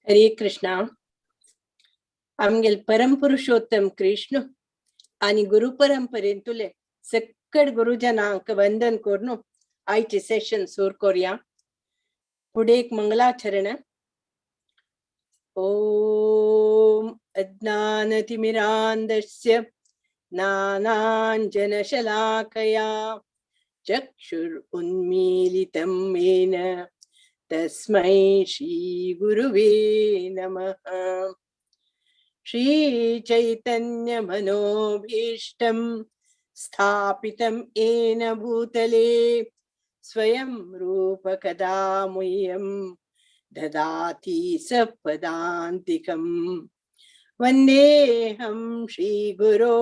हरे कृष्णा. आमगेल परमपुरुषोत्तम कृष्ण आणि गुरु परंपरेंतुले सक्कड गुरुजनांक वंदन करून आयचे सेशन सुरू करूया. फुडें एक मंगलाचरण. ओम अज्ञानतिमिरान्धस्य ज्ञानाञ्जनशलाकया चक्षुरुन्मीलितं येन तस्मै श्री गुरुवे नमः. श्री चैतन्यमनोभीष्टं स्थापितं येन भूतले स्वयं रूप कदा मह्यं ददाति सपदान्तिकम्. वन्देऽहं श्रीगुरो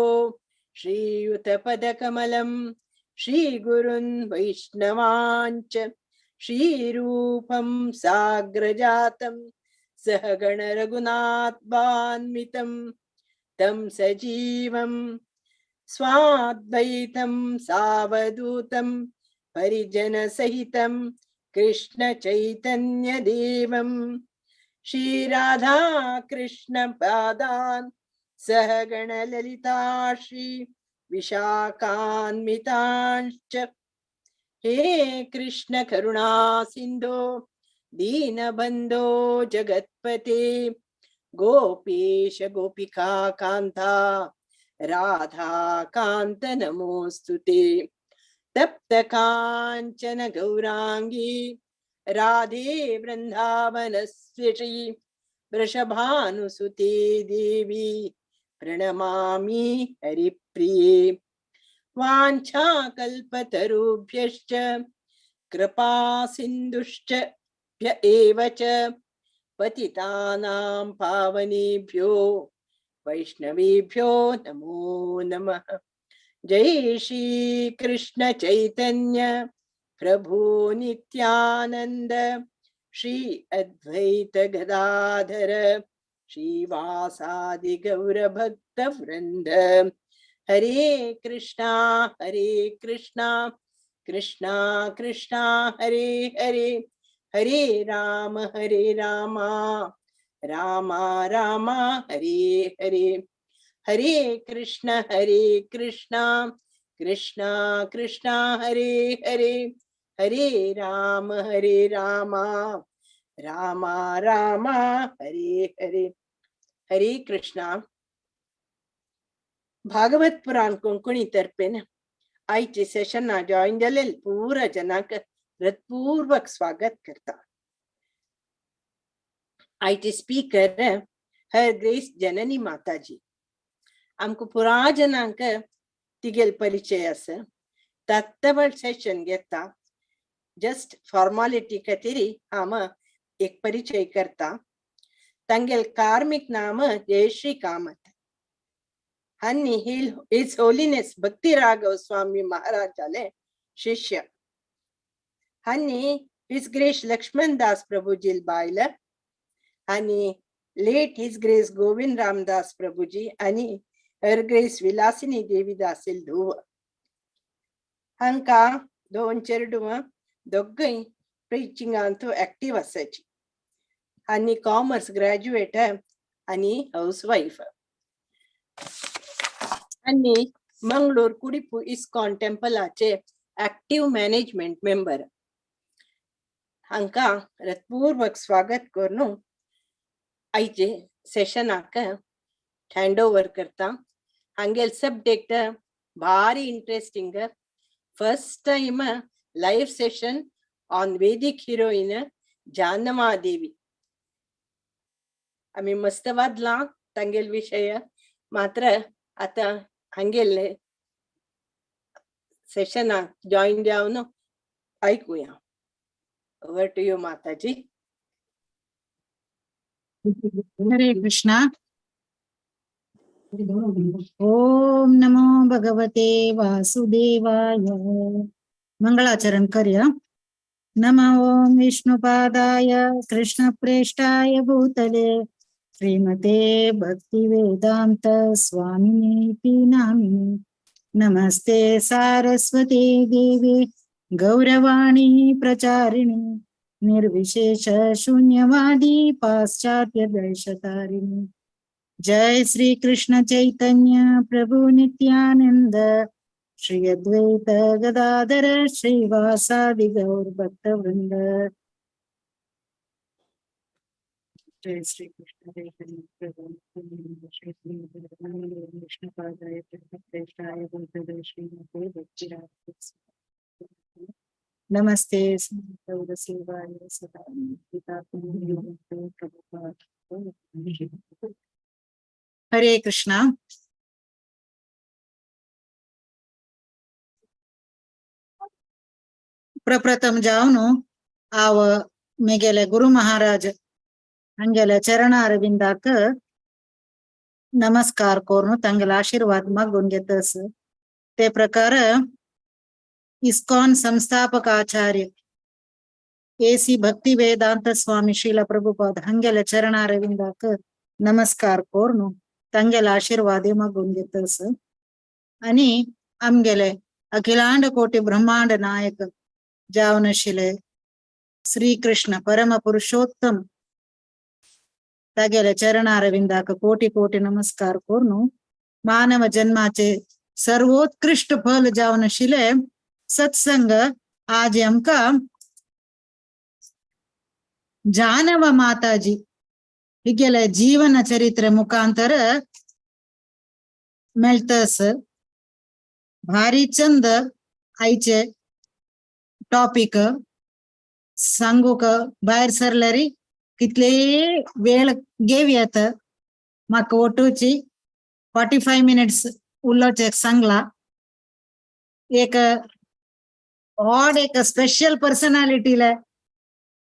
श्रीयुतपदकमलं श्रीगुरुन् वैष्णवाञ्च श्रीरूपं साग्रजातं सहगण रघुनाथान्वितं तं सजीवं स्वाद्वैतं सावधूतं परिजनसहितं कृष्ण चैतन्यदेवं श्री राधा कृष्ण पादान् सहगण ललिता श्री विशाखान्वितांश्च. हे कृष्ण करुणा सिंधो दीनबंधो जगत्पते गोपेश गोपिका कांता राधा कांत नमोस्तुते. तप्त कांचन गौरांगी राधे वृंदावनस्वी वृषभानुसुते देवी प्रणमामि हरिप्रिये. वाञ्छाकल्पतरुभ्यश्च कृपा सिन्धुश्च भ्य एव च पतितानां पावनेभ्यो वैष्णवेभ्यो नमो नमः. जय श्री कृष्ण चैतन्य प्रभु नित्यानंद श्री अद्वैत गदाधर श्रीवासादि गौर भक्त वृंद. हरे कृष्णा हरे कृष्णा कृष्णा कृष्णा हरे हरे, हरे राम हरे राम राम राम हरे हरे. हरे कृष्ण हरे कृष्णा कृष्णा कृष्णा हरे हरे, हरे राम हरे राम राम राम हरे हरे. हरे कृष्णा. भागवत पुराण कोंकणी तर्फेन आयचे सेशना जॉईन जालेल पूरा जनांक हृदपूर्वक स्वागत करता. आयचे स्पीकर हर ग्रेस जननी माताजी. आमकां पुरा जनांक तिगेल परिचय आसा. तत्तवळ सेशन घेता. जस्ट फॉर्मालिटी खातीर हांव एक परिचय करता. तांगेल कार्मिक नाम जयश्री कामत. हन्नी his holiness भक्ती राघव स्वामी महाराजाले शिष्य. हन्नी his grace Lakshman Das Prabhuji बायल आणि late his grace Govind Ramdas Prabhuji आणि हर ग्रेस विलासिनी देवीदासील धुव. हांकां दोन चेडवां दोगूय प्रिचिंगांतू एक्टीव आसाची. आनी कॉमर्स ग्रॅज्युएट आनी हाऊस वाईफ. आनी मंगळूर कुडिपू इस्कॉन टेम्पलाचे एक्टीव मॅनेजमेंट मेंबर. हांकां हृदपूर्वक स्वागत करून आयचे सेशनाक हँड ओवर करता. हांगेल सब्जेक्ट भारी interesting. First time live session on Vedic heroine Jahnava Devi. आमी मस्त वादला तांगेल विशय, मात्र आतां हांगेले सेशनाक जॉईन जावन ऐकूया. Over to you Mataji. Hare Krishna. ओम नमो भगवते वासुदेवाय. मंगळाचरण करूया. नम ओम विष्णुपादाय कृष्णप्रेष्ठाय भूतले श्रीमते भक्तिवेदांत स्वामिनीति नामिने. नमस्ते सारस्वते देवे गौरवाणी प्रचारिणे. निर्विशेष शून्यवादी पाश्चात्य देशतारिणी। जय श्री कृष्ण चैतन्य प्रभु नित्यानंद श्री अद्वैत गदाधर श्रीवासादि गौर भक्त वृंद। जय श्री कृष्ण चैतन्य प्रभु नित्यानंद श्री कृष्ण पादाय कृष्ण भूतले श्रीमते भक्तिराज। नमस्ते गौर सेवाय सदा प्रभुपाद। हरे कृष्णा। प्रप्रथम जावन हांव म्हगेले गुरु महाराज हांगेल्या चरणारविंदाक नमस्कार करून तांगेले आशीर्वाद मागून घेतस। ते प्रकार इस्कॉन संस्थापक आचार्य ए.सी. भक्ति वेदांत स्वामी श्रील प्रभुपाद हांगेल्या चरणारविंदाक नमस्कार करून तांगेले आशीर्वाद मागून घेतस। आनी आमगेले अखिलांड कोटी ब्रह्मांड नायक जावन आशिल्ले श्री कृष्ण परम पुरुषोत्तम तागेले चरणारविंदाक कोटी कोटी नमस्कार करून मानव जन्माचे सर्वोत्कृष्ट फल जावन आशिल्ले सत्संग आज आमकां जानव माताजी हिगेले जीवन चरित्र मुखांतर मेळटस। भारी चंद आयचे टॉपिक सांगूक भायर सरल्यारी कितले वेळ घेवयात। म्हाका ओटूची 45 मिनिट्स उलोवचें सांगला। एक ऑड एक स्पेशल पर्सनालिटीला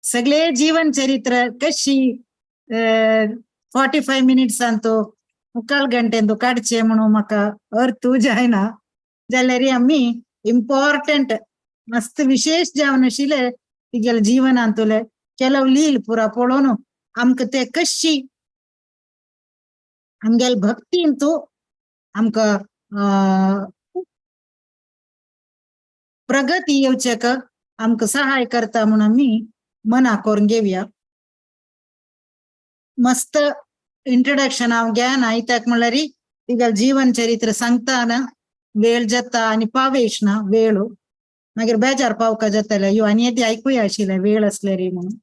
सगळे जीवन चरित्र कशी 45 मिनिट्सांतू मुखाल घंटेंतू काडचे म्हणून म्हाका अर्थू जायना। जाल्यार आमी इम्पॉर्टंट मस्त विशेष जावन आशिल्ले तिगेले जीवनांतुले ಕೆಲವು लील पुरा पळोवन आमकां ते कशी आमगेले भक्तींतू आमकां प्रगती येवचेक आमकां सहाय करता म्हणून आमी मना करून घेवया। मस्त इंट्रोडक्शन हांव घेना कित्याक म्हणल्यार तिगेलें जीवन चरित्र सांगतना वेळ जाता आनी पावेश ना वेळ मागीर बेजार पावका जाताले यो आनी येदी आयकुया आशिल्लें वेळ आसल्यार म्हणून।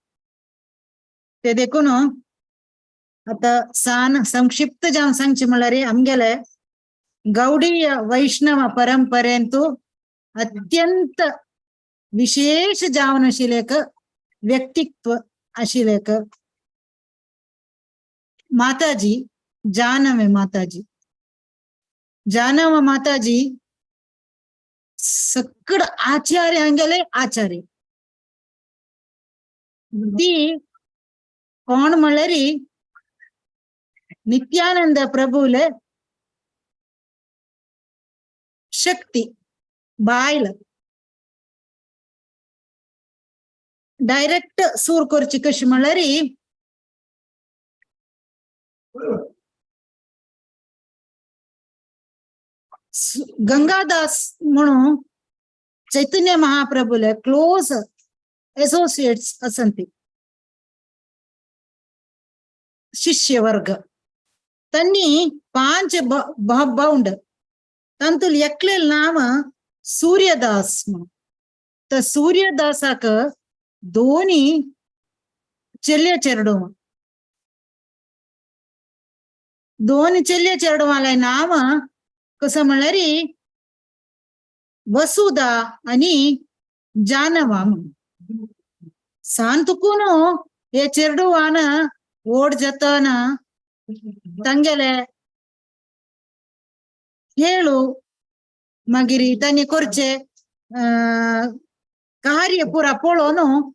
ते देखून आतां सान संक्षिप्त जावन सांगचें म्हणल्यार आमगेले गौडीय वैष्णव परंपरेंतू अत्यंत विशेष जावन आशिल्लें एक व्यक्तित्व आशिल्लें एक माताजी जानवे माताजी। जानव माताजी सकड आचार्य हांगेले आचार्य ती कोण म्हणल्यार नित्यानंद प्रभुले शक्ती बायल डायरेक्ट सूर करची कशी म्हणल्यार गंगादास म्हणून चैतन्य महाप्रभुले क्लोज एसोसिएट्स असंती शिष्य वर्ग त्यांनी 5 बाउंड तांतूल एकले नाम सूर्यदास म्हणून। तर सूर्यदासाक दोन्ही चेल्ले चेरडू दोन चेल्ले चेरडवाले नाम कसं म्हणल्यार वसुधा आणि जानवा म्हणून। सांतुकून हे चेरडुवान ओड जाताना तांगेले खेळू मागीर तांणी करचे कार्य पुरा पळोवन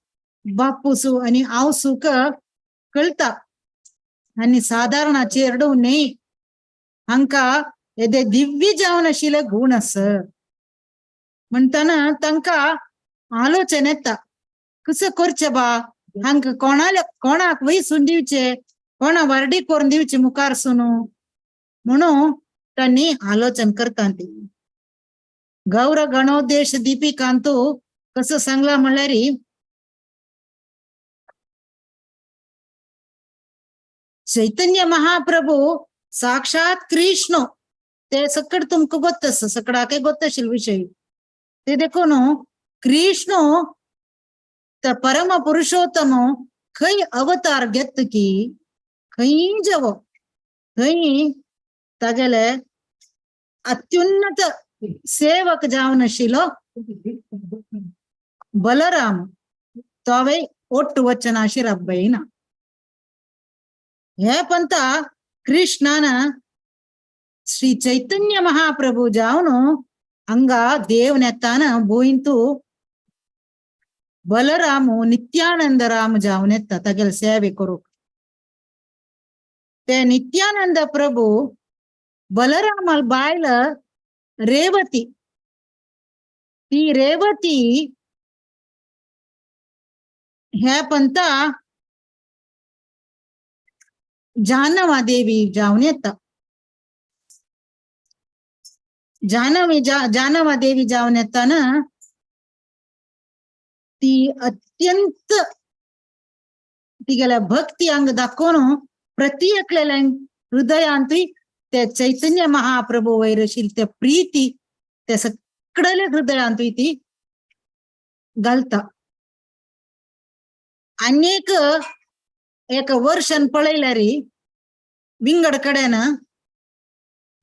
बापूसू आनी आवसूक कळटा आनी सादारण चेरडू न्हय हांकां येदे दिव्य जावन आशिल्ले गूण आस म्हणटना तांकां आलोचन येता कसं करचें बा हांकां कोणाले कोणाक वयसून दिवचे कोणा वारडी करून दिवची मुखार सुनू म्हणून तांणी आलोचन करता ती। गौर गणोदेश दीपिकांतू कसं सांगला म्हणल्यार चैतन्य महाप्रभू साक्षात कृष्ण ते सकड तुमकां गोत्त आसा, सकडाकय गोत्त आशिल्ले विशय. ते देखून कृष्ण ते परम पुरुषोत्तम खंय अवतार घेत की खंय जवो थंय तागेले अत्युन्नत सेवक जावन आशिल्लो बलराम तोवे ಒಟ್ಟು ವಚನ ಶಿರಬ್ಬೈನ. हे पंता कृष्णान श्री चैतन्य महाप्रभु जावन हंगा देव नेतान बोಯಿಂತು ಬಲರಾಮು ನಿತ್ಯಾನಂದ ರಾಮ जावन येता तागेले सेवे करूंक. ते नित्यानंद प्रभू बलरामाल बायल रेवती, ती रेवती हे पंता जाहनवा देवी जावन येता. जाहनवी जाहनवा देवी जावन येताना ती अत्यंत तिगेल्या भक्ती अंग दाखोवन प्रति एकलेल्या हृदयांतूय ते चैतन्य महाप्रभू वयर आशिल्ली ते प्रीती ते सगळ्या हृदयांतूय ती घालता. आनी एक वर्षान पळयल्यार विंगड कडेन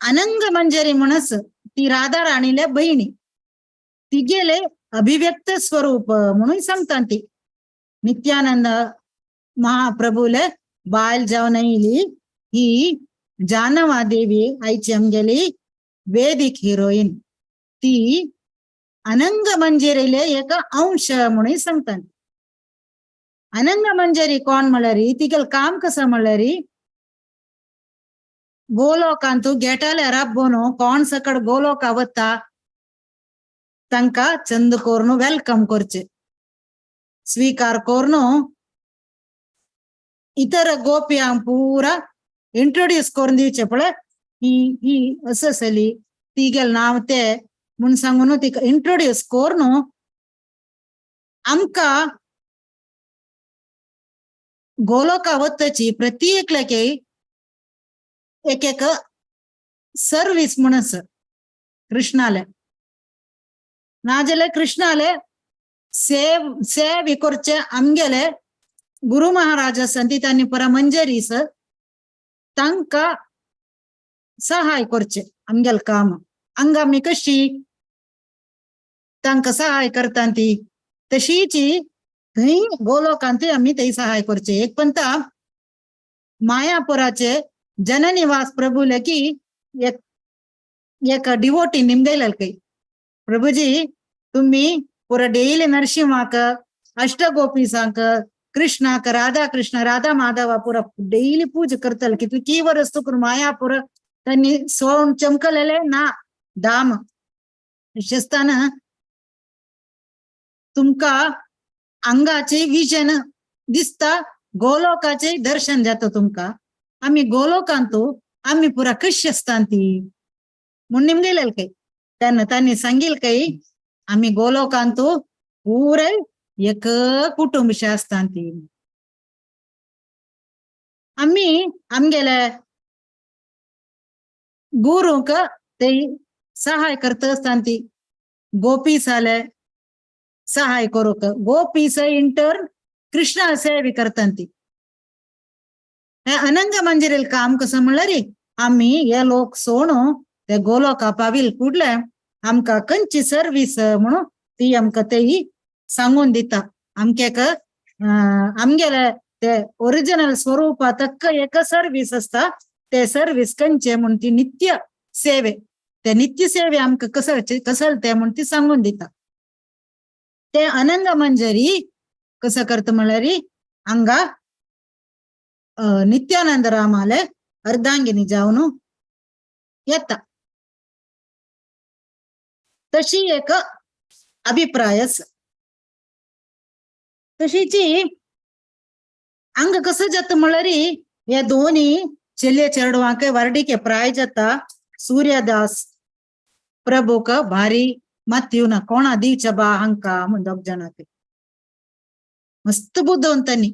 अनंग मंजरी म्हणस ती राधा राणील्या बहिणी तिगेले अभिव्यक्त स्वरूप म्हणून सांगता ती. नित्यानंद महाप्रभूले बायल जावन येयली ही जानवा देवी आयची आमगेली वेदीक हिरोईन, ती अनंग मंजरीले एक अंश म्हणून सांगता. अनंग मंजरी कोण म्हणल्यार तिगेले काम कसं म्हणल्यार गोलोकांतू गेटाले राब्बोन कोण सकड गोलोका वता तांकां चंद करून welcome करचे, स्वीकार करून इतर गोप्यांक पुरा इंट्रोड्यूस करून दिवचे पळय ही ही असं आसली तिगेले नांव ते म्हूण सांगून तिका इंट्रोड्यूस करून आमकां गोलोका वतची प्रति एकल्याक एक एक सर्वीस म्हूण आसा कृष्णाले. नाजाल्यार कृष्णाले सेव सेव करचे आमगेले गुरु महाराज आसा ती तांणी परमंजरीस तांकां सहाय करचे आमगेले काम. हांगा आमी कशी तांकां सहाय करता ती तशीच थंय गोलोकांतूय आमी थंय सहाय करचे. एक पंता मायापुराचे जननिवास प्रभू की एक एक डिवोटी निमगयलेल खंय, प्रभुजी तुम्ही पुरा डेली नरसिंहाक अष्टगोपीसांक कृष्णाक राधा कृष्ण राधा माधवा पुरा डेली पूजा करतले कितली की वर्स तुका मायापुर त्यांनी सोन चमकलेले ना धाम विशेषताना तुमका अंगाचे विजन दिसता, गोलोकाचे दर्शन जाता तुमका. आम्ही गोलोकांतू आम्ही पुरा कशी असता ती म्हणून निमगेलेल काही त्यांना त्यांनी सांगेल काही आम्ही गोलोकांतू पुरे एक कुटुंब असता ती. आम्ही आमगेले गुरूंक ते सहाय करता असता ती गोपी जाले सहाय करूंक, गोपीस इंटर्न कृष्णा सेवे करता ती. हे अनंग मंजिरील काम कसं म्हणल्यार आम्ही हे लोक सोणू ते गोलोका पावील कुडले आमकां खंयची सर्वीस म्हणून ती आमकां तेही सांगून दिता. आमके आमगेले ते ओरिजिनल स्वरूपा तक्क एक सर्वीस आसता ते सर्वीस खंयचे म्हूण ती नित्य सेवे, ते नित्य सेवे आमकां कसल कसल ते म्हूण ती सांगून दिता. ते अनंग मंजरी कसं करता म्हणल्यार हांगा नित्यानंद रामाले अर्धांगिनी जावन येता. तशी एक अभिप्राय आसा. तशीची हांगा कसं जाता म्हणल्यार हे दोनी चेले चेडवांक वर्डिके प्राय जाता. सूर्यदास प्रभूक भारी मत येवना कोणा दिवच्या बा हांका म्हूण दोग जाणांक मस्त बुद्ध त्यांनी.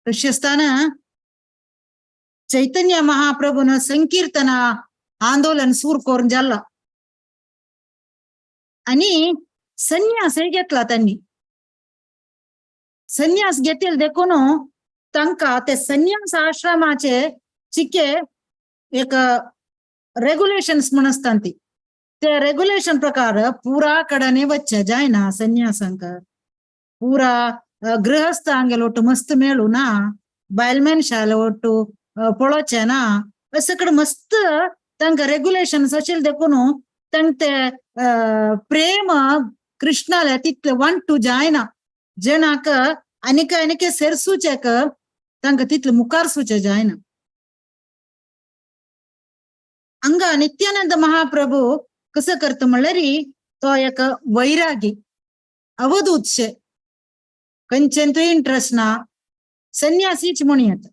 तशी आसतना चैतन्य महाप्रभून संकीर्तन आंदोलन सूर करून जाल्ला आणि संन्यासय घेतला त्यांनी. संन्यास घेतील देखून तांकां ते संन्यास आश्रमाचे चिके एक रेगुलेशन्स म्हण आसता ती, ते रेगुलेशन प्रकार पुरा कडेन वच्चे जायना संन्यासांक. पुरा गृहस्थांगेल ಒಟ್ಟು मस्त मेळू ना, बायल मनशाले ಒಟ್ಟು पळोवचें ना, अशें कडेन मस्त तांकां रेगुलेशन्स आशिल्ले देखून तांकां ते प्रेम कृष्णाले तितले वन टू जायना, जेणाक आनीक आनीक सेरसूचेक तांकां तितले मुखार सुचे जायना. हांगा नित्यानंद महाप्रभू कसो करता म्हणल्यार तो एक वैरागी अवधूत शे, खंयचेंतूय इंट्रस्ट ना, संन्यासीच म्हण येता.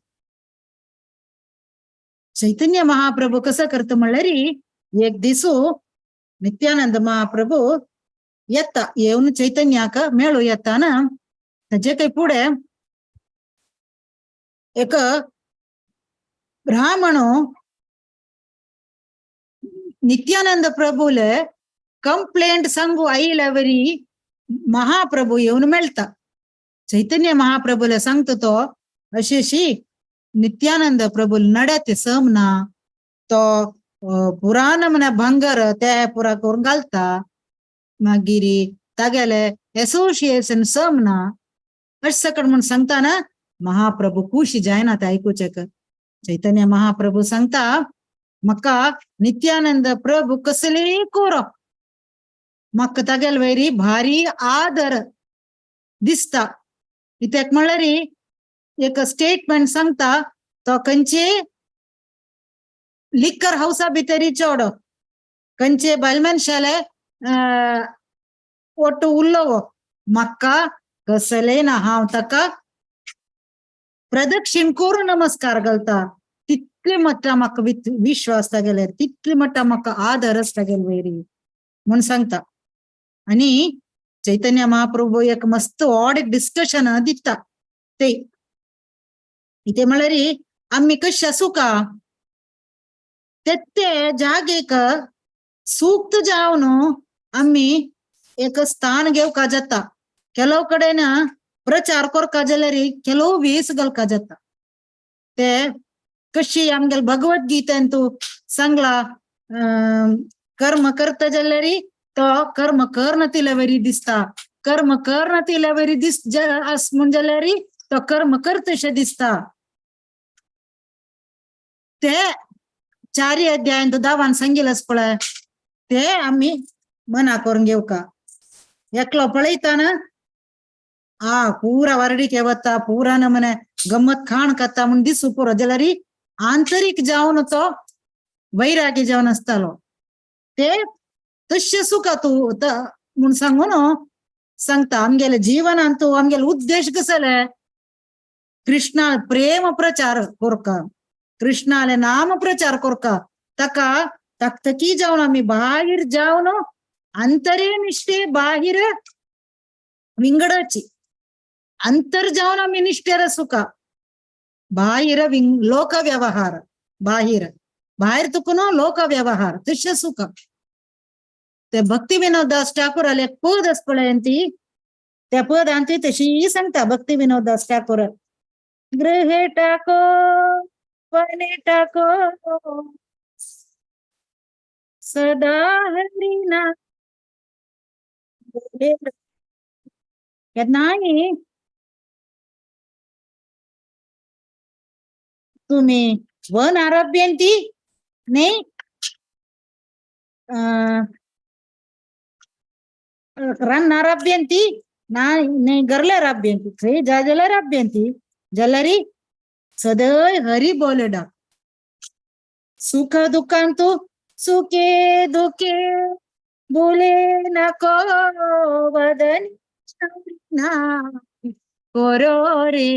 चैतन्य महाप्रभू कसो करता म्हणल्यार एक दिसू नित्यानंद महाप्रभू येता, येवन चैतन्याक मेळू येता ना, ताजे काही फुडें एक ब्राह्मण नित्यानंद प्रभूले कंप्लेंट सांगू आयिल्ल्या महाप्रभू येवन मेळटा. चैतन्य महाप्रभूले सांगता तो अशी अशी नित्यानंद प्रभू नड्याते सम ना, तो पुराण म्हण भांगर ते पुरा करून घालता, मागीर तागेले एसोसिएशन सम ना, अशें सकट म्हूण सांगता ना. महाप्रभू खुशी जायना ते आयकुचेक. चैतन्य महाप्रभू सांगता म्हाका नित्यानंद प्रभू कसलेय कोरो, म्हाका तागेले वयरी भारी आदर दिसता. कित्याक म्हणल्यार एक स्टेटमेंट सांगता तो खंयचे लिकर हावसा भितरी चेडो खंयचे बायल मनशाले ಒಟ್ಟು उल्लोवो, म्हाका कसलेय ना, हांव ताका प्रदक्षिण करून नमस्कार घालता, तितले मट्टा म्हाका विश्वास तागेले, तितले मट्टा म्हाका आदर आसता गेले वयरी म्हूण सांगता. आनी चैतन्य महाप्रभू एक मस्त व्हड एक डिस्कशन दिता ते कितें म्हणल्यार आमी कशें आसूं का ते ते जागेक सूक्त जावन आमी एक स्थान घेवका जाता. ಕೆಲವು ಕಡೆನ प्रचार करका जाल्यार ಕೆಲವು वेस घालका जाता. ते कशी आमगेले भगवद्गीतेन तूं सांगला कर्म करता जाल्यार तो कर्म कर तिल्या वरी दिसता, कर्म कर तिल्या वरी this आस म्हण जाल्यार तो कर्म करतशें दिसता. ते चारी अध्यायान दावान सांगिल्लें पळय ते आमी मना करून घेवका. एकलो पळयता ना आ पूरा वरडीके वता, पूरा नमने गम्मत खाण खाता म्हूण दिसू पुरो जाल्यार आंतरीक जावन तो वैरागी जावन आसतालो. ते तशें सुखा तूं म्हूण सांगून सांगता आमगेले जीवनांत तूं आमगेले उद्देश कसले कृष्णा प्रेम प्रचार करका, कृष्णाले नाम प्रचार करका, ताका तकतकी जावन आमी बाहेर जावन अंतरे निष्ठे बाहेर विंगडाची अंतर जावन आमी निष्ठेर सुखा, बाहेर लोक व्यवहार बाहेर बाहेर तुकून लोक व्यवहार तशें सुखा. ते भक्ती विनोद दास ठाकूराले एक पद आसा पळय ती त्या पदान ती तशी सांगता भक्ती विनोद दास ठाकूर, गृहे टाको वने टाको सदा हरिना केन्नाय तुमी वन आरभ्यंती न्ही रान्ना राब्यंती ना न्ही गरले राब्यंती थंय जाय जाल्यार राब्यंती जाल्यार सदैव हरी बोले डाक. सुख दुःखांतु सुखे दुखे बोले नको वदन ना करो रे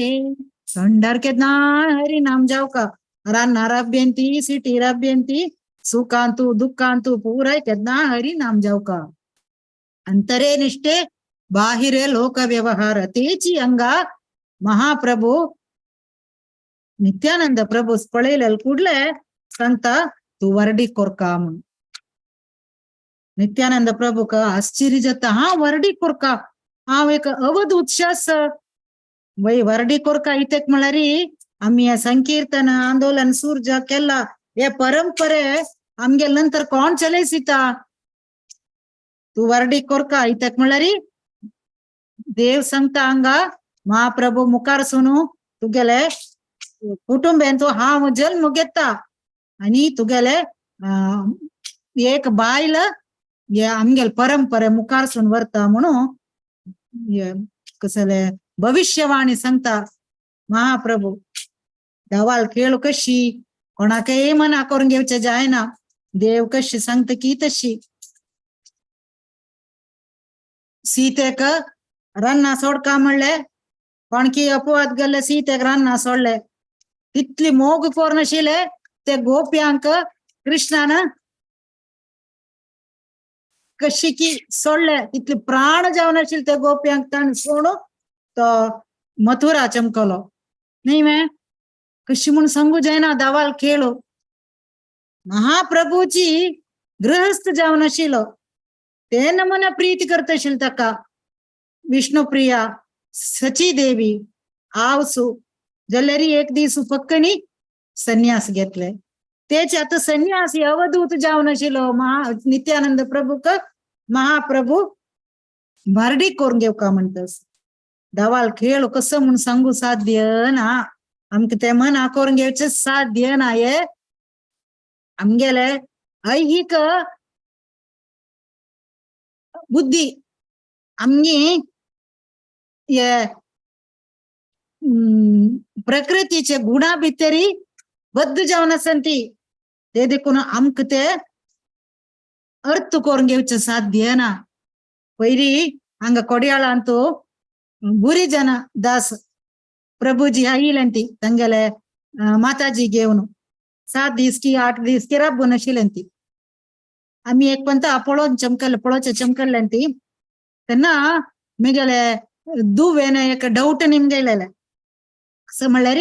संडार केन्ना हरी नाम जावका. रान्ना राब्यंती सिटी राब्यंती सुखांतु दुःखांतु पुराय केन्ना हरी नाम जावका. अंतरे निष्ठे बाहिरे लोक व्यवहार तेची अंगा महाप्रभू नित्यानंद प्रभू पळयले कुडले सांगता तूं वर्डी कोरका म्हूण. नित्यानंद प्रभूक आश्चर्य जाता, हा वर्डी कोरका, हांव एक अवधूत शास वय वर्डी कोरका इतेक म्हळ्यार आमी हे संकीर्तन आंदोलन सूर्ज केला हे परंपरे आमगे नंतर कोण चलयसिता. तूं वर्डी कोरका इतेक म्हळ्यार देव सांगता हांगा महाप्रभू मुखार सुनू तुगेले कुटुंबेन तूं हांव जल्म घेता आनी तुगेले एक बायल हे आमगेले परंपरे मुखार सून व्हरता म्हणून कसले भविष्यवाणी सांगता महाप्रभू. धवाल खेळ कशी कोणाकय मना करून घेवचे जायना, देव कशी सांगता की तशी. सीतेक रान्ना सोडका म्हणले, कोणकी अपवाद गेल्ले सीतेक रान्ना सोडले, तितली मोग कोरनाशिल्ले ते गोप्यांक कृष्णान कशी की सोडले, तितली प्राण जावन आशिल्ले ते गोप्यांक ताणें सोडून तो मथुरा चमकलो न्ही मे. कशी म्हूण सांगू जायना दावाल खेळो. महाप्रभूची गृहस्थ जावन आशिल्लो ते नमुना प्रीती करता आशिल्ले ताका. विष्णुप्रिया सची देवी आवसू जाल्यार एक दीस पक्कनी संन्यास घेतले. तेचे आतां संन्यासी अवधूत जावन आशिल्लो महा नित्यानंद प्रभूक महाप्रभू भारडी करून घेवका म्हणटस. धवाल खेळ कसो म्हूण सांगू साध्य ना, आमकां ते मना करून घेवचें साध्य ना. हे आमगेले ऐहिक बुद्धी आमगे हे प्रकृतीचे गुणा भितरी बद्द जावन आसन ती, ते देखून आमकां ते अर्थ करून घेवचें साध्य ना. पयली हांगा कोडयाळांतू बुरी जन दास प्रभुजी आयिल्ले तांगेले माताजी घेवन 7 दीस की 8 दीस की राबून आशिल्ले ती. आमी एक पंत पळोवन चमकले पळोवचे चमकल्ले ती. तेन्ना मेगेले दुवेन एक डावट निमगे येयलेले. कसो म्हणल्यार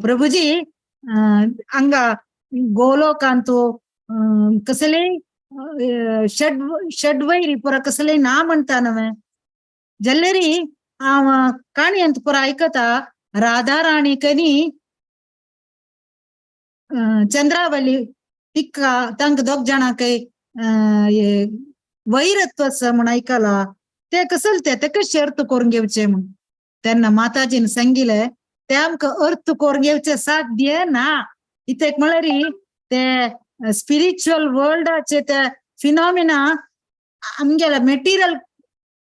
प्रभुजी हांगा गोलोकांतू कसले षड षडवैरी पुरा कसले ना म्हणटा न्हय जाल्यार हांव काणयेंत पुरा आयकता राधा राणी कनी चंद्रावली तिका तांकां दोग जाणांक वैरत्व आसा म्हूण आयकला, ते कसले ते ते कशें अर्थ करून घेवचे म्हूण. तेन्ना माताजीन सांगिल्लें ते आमकां अर्थ करून घेवचे साध्य ना. कित्याक म्हळ्यार ते स्पिरिच्युअल वर्ल्डाचे ते फिनॉमिना आमगेले मेटिरियल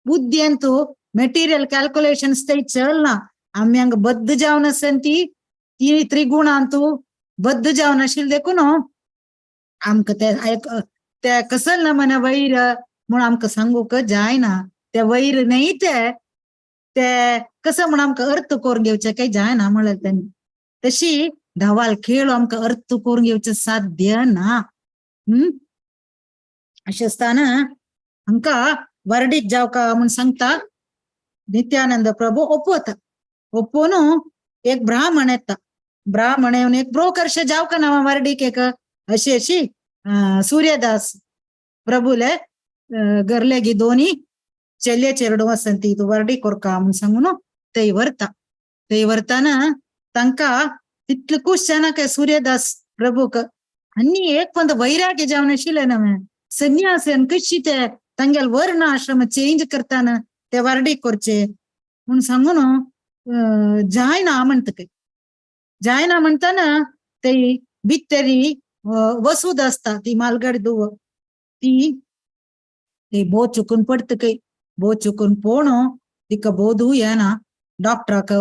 बुद्धियंतू मेटिरियल कॅल्क्युलेशन्स ते चलना. आमी हांगा बद्द जावन आसन ती ती त्रिगुणांतू बद्द जावन आशिल्ले देखून आमकां ते ते कसल ना म्हण वैर म्हूण आमकां सांगूंक जायना. ते वैर न्हय ते ते कसो म्हूण आमकां अर्थ करून घेवचे काय जायना म्हणलें तेणी. तशी धवाल खेळ आमकां अर्थ करून घेवचे साध्य ना. अशें आसतना हांकां वर्डीक जावका म्हूण सांगता नित्यानंद प्रभू ओपवता. ओपोवन एक ब्राह्मण येता, ब्राह्मण येवन एक ब्रोकर्शे जावका ना वर्डीक एक अशी अशी सूर्यदास प्रभूले गरलेगी दोनी चेल्ये चेरडू आसंती तूं वर्डी कोरका म्हूण सांगून थंय व्हरता. थंय व्हरतना तांकां तितले खूश जायना काय सूर्यदास प्रभूक आनी एक पण वैराग्य जावन आशिल्लें न्हय संन्यासन कशी ते तांगेले वर्ण आश्रम चेंज करताना ते वर्डी करचे म्हूण सांगून जायना म्हणटा खंय. जायना म्हणटना ते भितरी वसूद आसता ती मालगाडी दुव ती ती भोव चुकून पडटा खंय. भोव चुकून पोण तिका बोधू येना. डॉक्टराक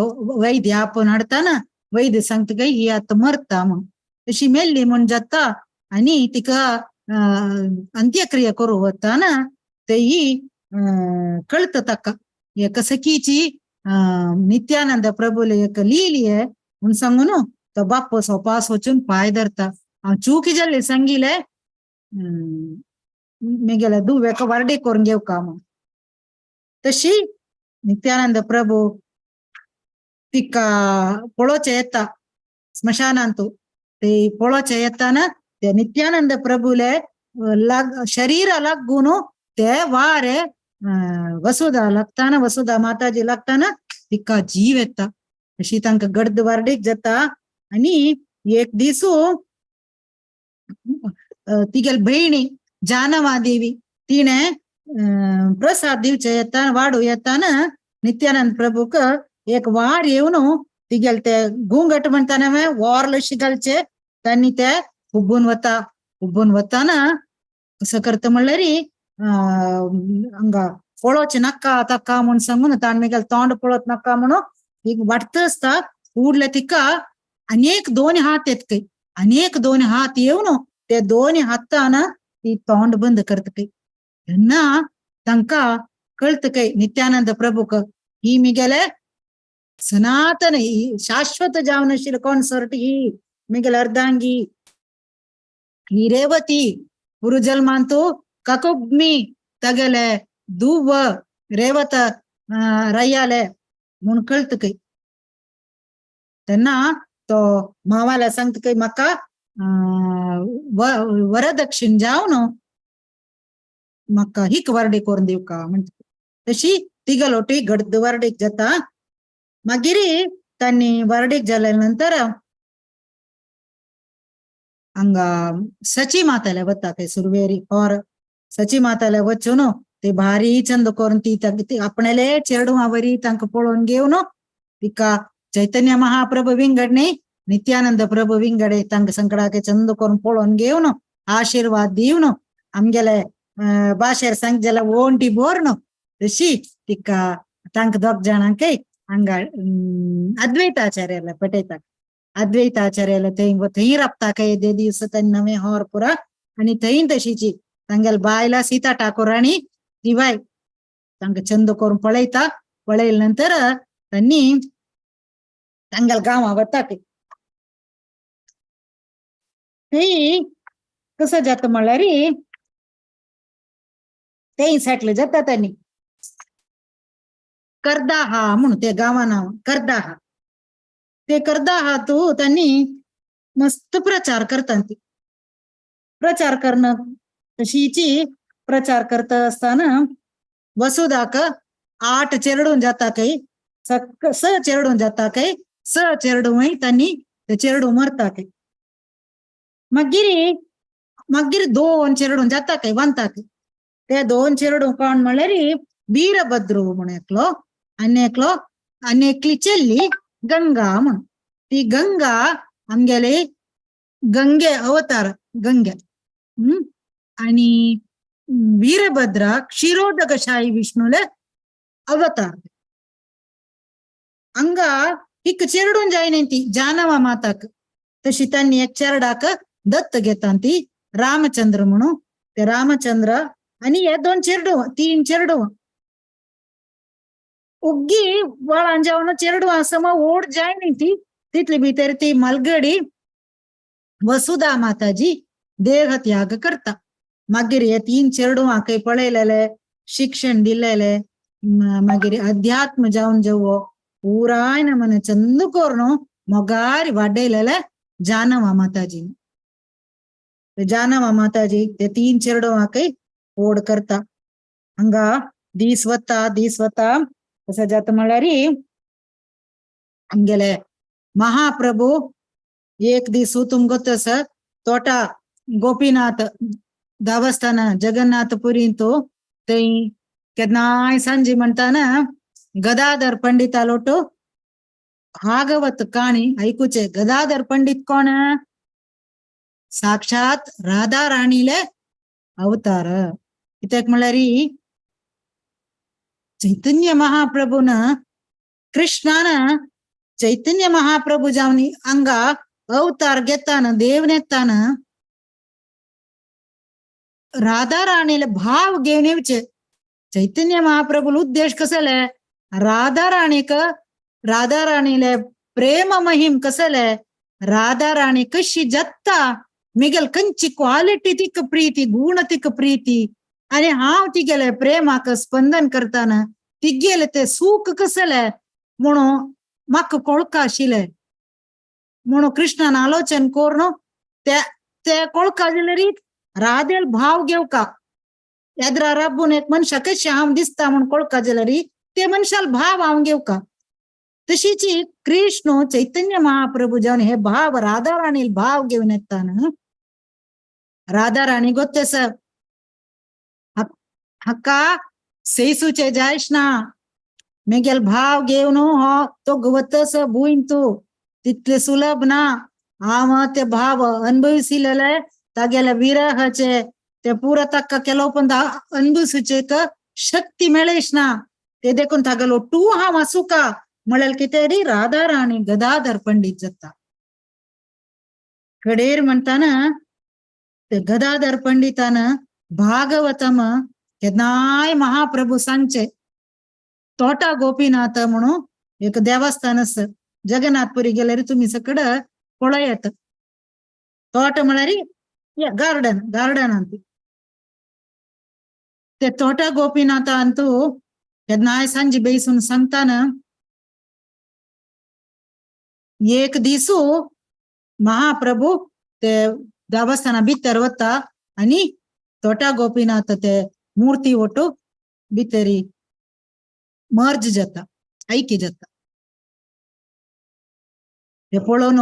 वैद्य आपोवन हाडटाना वैद्य सांगता काय ही आतां मरता म्हूण. तशी मेल्ली म्हूण जाता आनी तिका अंत्यक्रिया करूं वतना तेही कळटा ताका एक सखीची नित्यानंद प्रभूले एक लिली म्हूण सांगून तो बाप्पो सोपास वचून पांय धरता. हांव चुकी जाल्ले सांगिले मेगेले दुवेक वर्डे करून घेवका म्हूण. तशी नित्यानंद प्रभू तिका पळोवचें येता स्मशानांतू ते पळोवचें येताना ते नित्यानंद प्रभुले लाग शरीर लागून ते वारे वसुधा लागताना वसुधा माताजी लागताना तिका जीव येता. अशी तांकां गर्द वार्डीक जाता. आनी एक दिसू तिगेल भयणी जानवा देवी तिणें प्रसाद दिवचे येता वाडू येताना नित्यानंद प्रभूक एक वार येवन तिगेल ते घुंगट म्हणटाना वॉर्ल अशी घालचे तांणी ते हुबून वता. हुबून वताना कसं करता म्हणल्यार हांगा पळोवचें नाका ताका म्हूण सांगून ताणें मागीर तोंड पळोवत नाका म्हणून एक वाडत आसता. उरले तिका अनेक दोन हात येत खंय, अनेक दोन हात येवन ते दोन हातान ती तोंड बंद करता खंय. तेन्ना तांकां कळत खंय नित्यानंद प्रभूक ही मिगेले सनातन ही शाश्वत जावन आशिल्ले कोण सोरट ही मिगेले अर्धांगी ही रेवती पुरुजल्मांतू ककुग्मी तगेले दुव रेवत रय्याले म्हूण कळत खंय. तेन्ना तो मावाला सांगता खंय म्हाका वरदक्षिण जावन म्हाका हिक वर्डी करून दिवका म्हणटा. तशी तिगलोटी गड्द वर्डीक जाता. मागीर तांणी वर्डीक जाल्या नंतर हांगा सची माताले वता थंय सुरवेरी और सची माताले वचून ते भारी चंद करून ती आपणाले चेडवां वरी तांकां पळोवन घेवन तिका चैतन्य महाप्रभू विंगड न्ही नित्यानंद प्रभू विंगडे तांकां संकडाक चंद करून पळोवन घेवन आशिर्वाद दिवन आमगेले भाशेर सांग जाल्यार ओंटी बोर न्हू तशी तिका तांकां दोग जाणांकय हांगा अद्वैताचार्याला पटयता. अद्वैताचार्याला थंय थंय राबता काय येदे दिवस तांणी नवें होर पुरा आनी थंय तशीची तांगेले बायला सीता ठाकूर आनी ती बाय तांकां चंद करून पळयता. पळयले नंतर तांणी तांगेले गांवां वता. ते थंय कसं जाता म्हणल्यार तेय सेटल जाता. तांणी करदाहा म्हणून ते गांवा नांव करदाहा. ते करदाहा तू त्यांनी मस्त प्रचार करतात. ती प्रचार करणं तशीची प्रचार करता असताना वसुधाक 8 चेरडून जाता काही स चेरडून जाता काही स चेरडूय त्यांनी ते चेरडू मरता काही. मागीर मागीर 2 चेरडून जाता काही वांता काही. ते 2 चेरडू कोण म्हणल्यार वीरभद्रू म्हणून एकलो आनी एकलो आनी एकली चेल्ली गंगा म्हणून. ती गंगा आमगेले गंगे अवतार गंगे आणि वीरभद्र क्षीरोदकशाही विष्णूले अवतार. हांगा हिक चेरडून जायना ती जानवा माताक तशी तांणी एक चेरडाक दत्त घेता ती रामचंद्र म्हणून. ते रामचंद्र आनी हे 2 चेरडू 3 चेरडू उग्गी वळान जेवण चेरडू आसा मग ओड जाय न्ही ती तितली भितर ती मालगडी वसुधा माताजी देह त्याग करता. मागीर हे 3 चेरडुवांकय पळयलेले शिक्षण दिलेले मागीर अध्यात्म जावन जेवो पुराय नमन चंद करून मोगार वाडयलेले जानवा माताजी. जानवा माताजी ते 3 चेरडुवांकय ओड करता. हांगा दीस वता दीस वता कसं जाता म्हणल्यार आमगेले महाप्रभू एक दीस तुमकां तसं तोटा गोपीनाथ देवस्थान जगन्नाथपुरींत थंय केन्नाय सांजे म्हणटाना गदाधर पंडितालोटो भागवत काणी आयकुचे. गदाधर पंडित कोण? साक्षात राधा राणीले अवतार. कित्याक म्हणल्यार चैतन्य महाप्रभून कृष्णान चैतन्य महाप्रभू जावन हांगा अवतार घेताना देव नेताना राधा राणीले भाव घेवन येवचे. चैतन्य महाप्रभूल उद्देश कसले? राधा राणीक राधा राणीले प्रेम महिम कसले? राधा राणी कशी जत्ता मिगेल कंची क्वालिटी तिक प्रीती गुण तिक प्रीती आणि हांव तिगेले प्रेमाक स्पंदन करताना तिगेले ते सुख कसले म्हणून म्हाका कोळका आशिल्लें म्हणून कृष्णान आलोचन करून ते ते कोळका जाल्यार राधेल भाव घेवका एदरा राबून एक मनशा कशें हांव दिसता म्हूण कोळका जाल्यार ते मनशाल भाव हांव घेवका. तशीच कृष्ण चैतन्य महाप्रभू जावन हे भाव राधा राणी भाव घेवन येता न्हू. राधा राणी गोत्ते सर हाका सैसूचे जायश ना मेगेल भाव घेवन हो तो गवतस भूंय तूं तितले सुलभ ना. हांव ते भाव अनुभविसिलेले तागेले विरहाचे ते पुरा ताका केलो पण अनुभवसूचे शक्ती मेळेश ना. ते देखून तागेलो तूं हांव आसूका म्हळ्यार कितें री राधा राणी गदाधर पंडित जाता. कडेर म्हणटाना ते गदाधर पंडितान भागवतम केन्नाय महाप्रभू सांगचे तोटा गोपीनाथ म्हणून एक देवस्थान आसा जगन्नाथपुरी गेल्यार तुमी सगळं पळयात. तोट म्हळ्यार गार्डन, गार्डन ते तोटा गोपीनाथांतू केन्नाय सांजे बेसून सांगताना एक दिसू महाप्रभू ते देवस्थाना भितर वता आनी तोटा गोपीनाथ ते मूर्ती ಒಟ್ಟು भितरी मर्ज जाता, ऐक्य जाता. हे पळोवन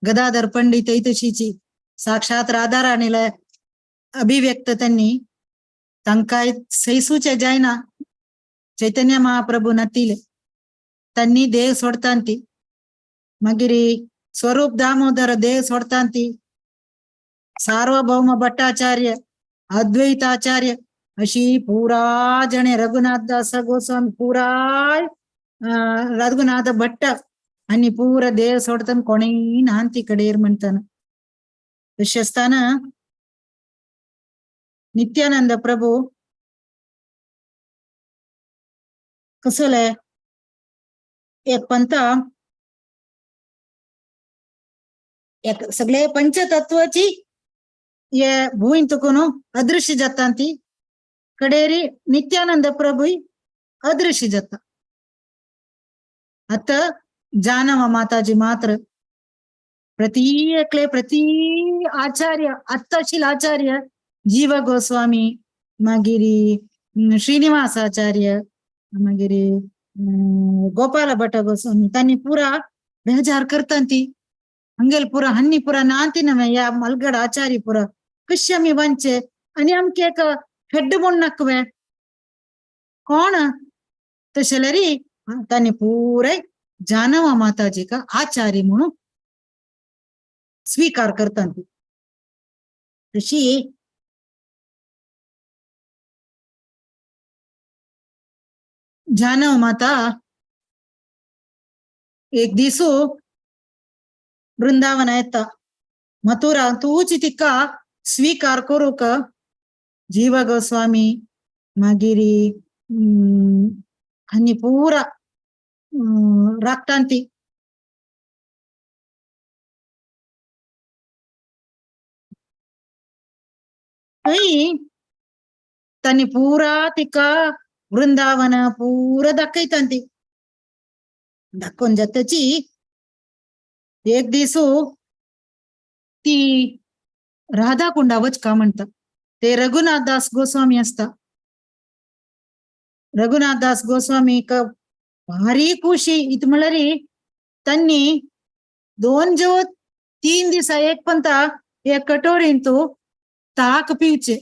गदाधर पंडित तशीची साक्षात राधा राणीला अभिव्यक्त त्यांनी तांकां सैसूचे जायना. चैतन्य महाप्रभू नातिले त्यांनी देह सोडतांती, मागीर स्वरूप दामोदर देह सोडतांती, सार्वभौम भट्टाचार्य अद्वैताचार्य अशी पुरा जणे रघुनाथ दास गोस्वामी पुराय रघुनाथ भट्ट आणि पुरा देह सोडताना कोणीय नांती कडेर म्हणताना. तशें आसतना नित्यानंद प्रभू कसले एक पंथा एक सगळे पंचतत्वाची हे भूंय तुकून अदृश्य जाता ती कडेरी नित्यानंद प्रभू अदृश्य जाता. आता जानव माताजी मात्र प्रति एकले प्रति आचार्य आत्ताशील आचार्य जीव गोस्वामी मागीर श्रीनिवासाचार्य मागीर गोपाल भट्ट गोस्वामी तांणी पुरा बेजार करता ती हंगेल पुरा हन्नी पुरा नांती नवे या मलगड आचार्य पुरा कशी आमी वांचे आनी आमके एक हेड म्हूण नाकवे कोण तशें जाल्यार तांणी पुराय जानवा माताजी का आचार्य म्हणून स्वीकार करतात. तशी जानव माता एक दिसू वृंदावन येता मथुरा तूच तिका स्वीकार करूंक जीव गोस्वामी मागीर आनी पुरा राखतांती. थंय तांणी पुरा तिका वृंदावन पुरा दाखयतांती. दाखोवन जातची एक दिसू ती राधा कुंडा वचका म्हणटा. ते रघुनाथ दास गोस्वामी आसता. रघुनाथ दास गोस्वामीक भारी खुशी इत म्हळ्यार तांणी 2 जो 3 दिसा एक पंता एक कटोरींतू ताक पिवचे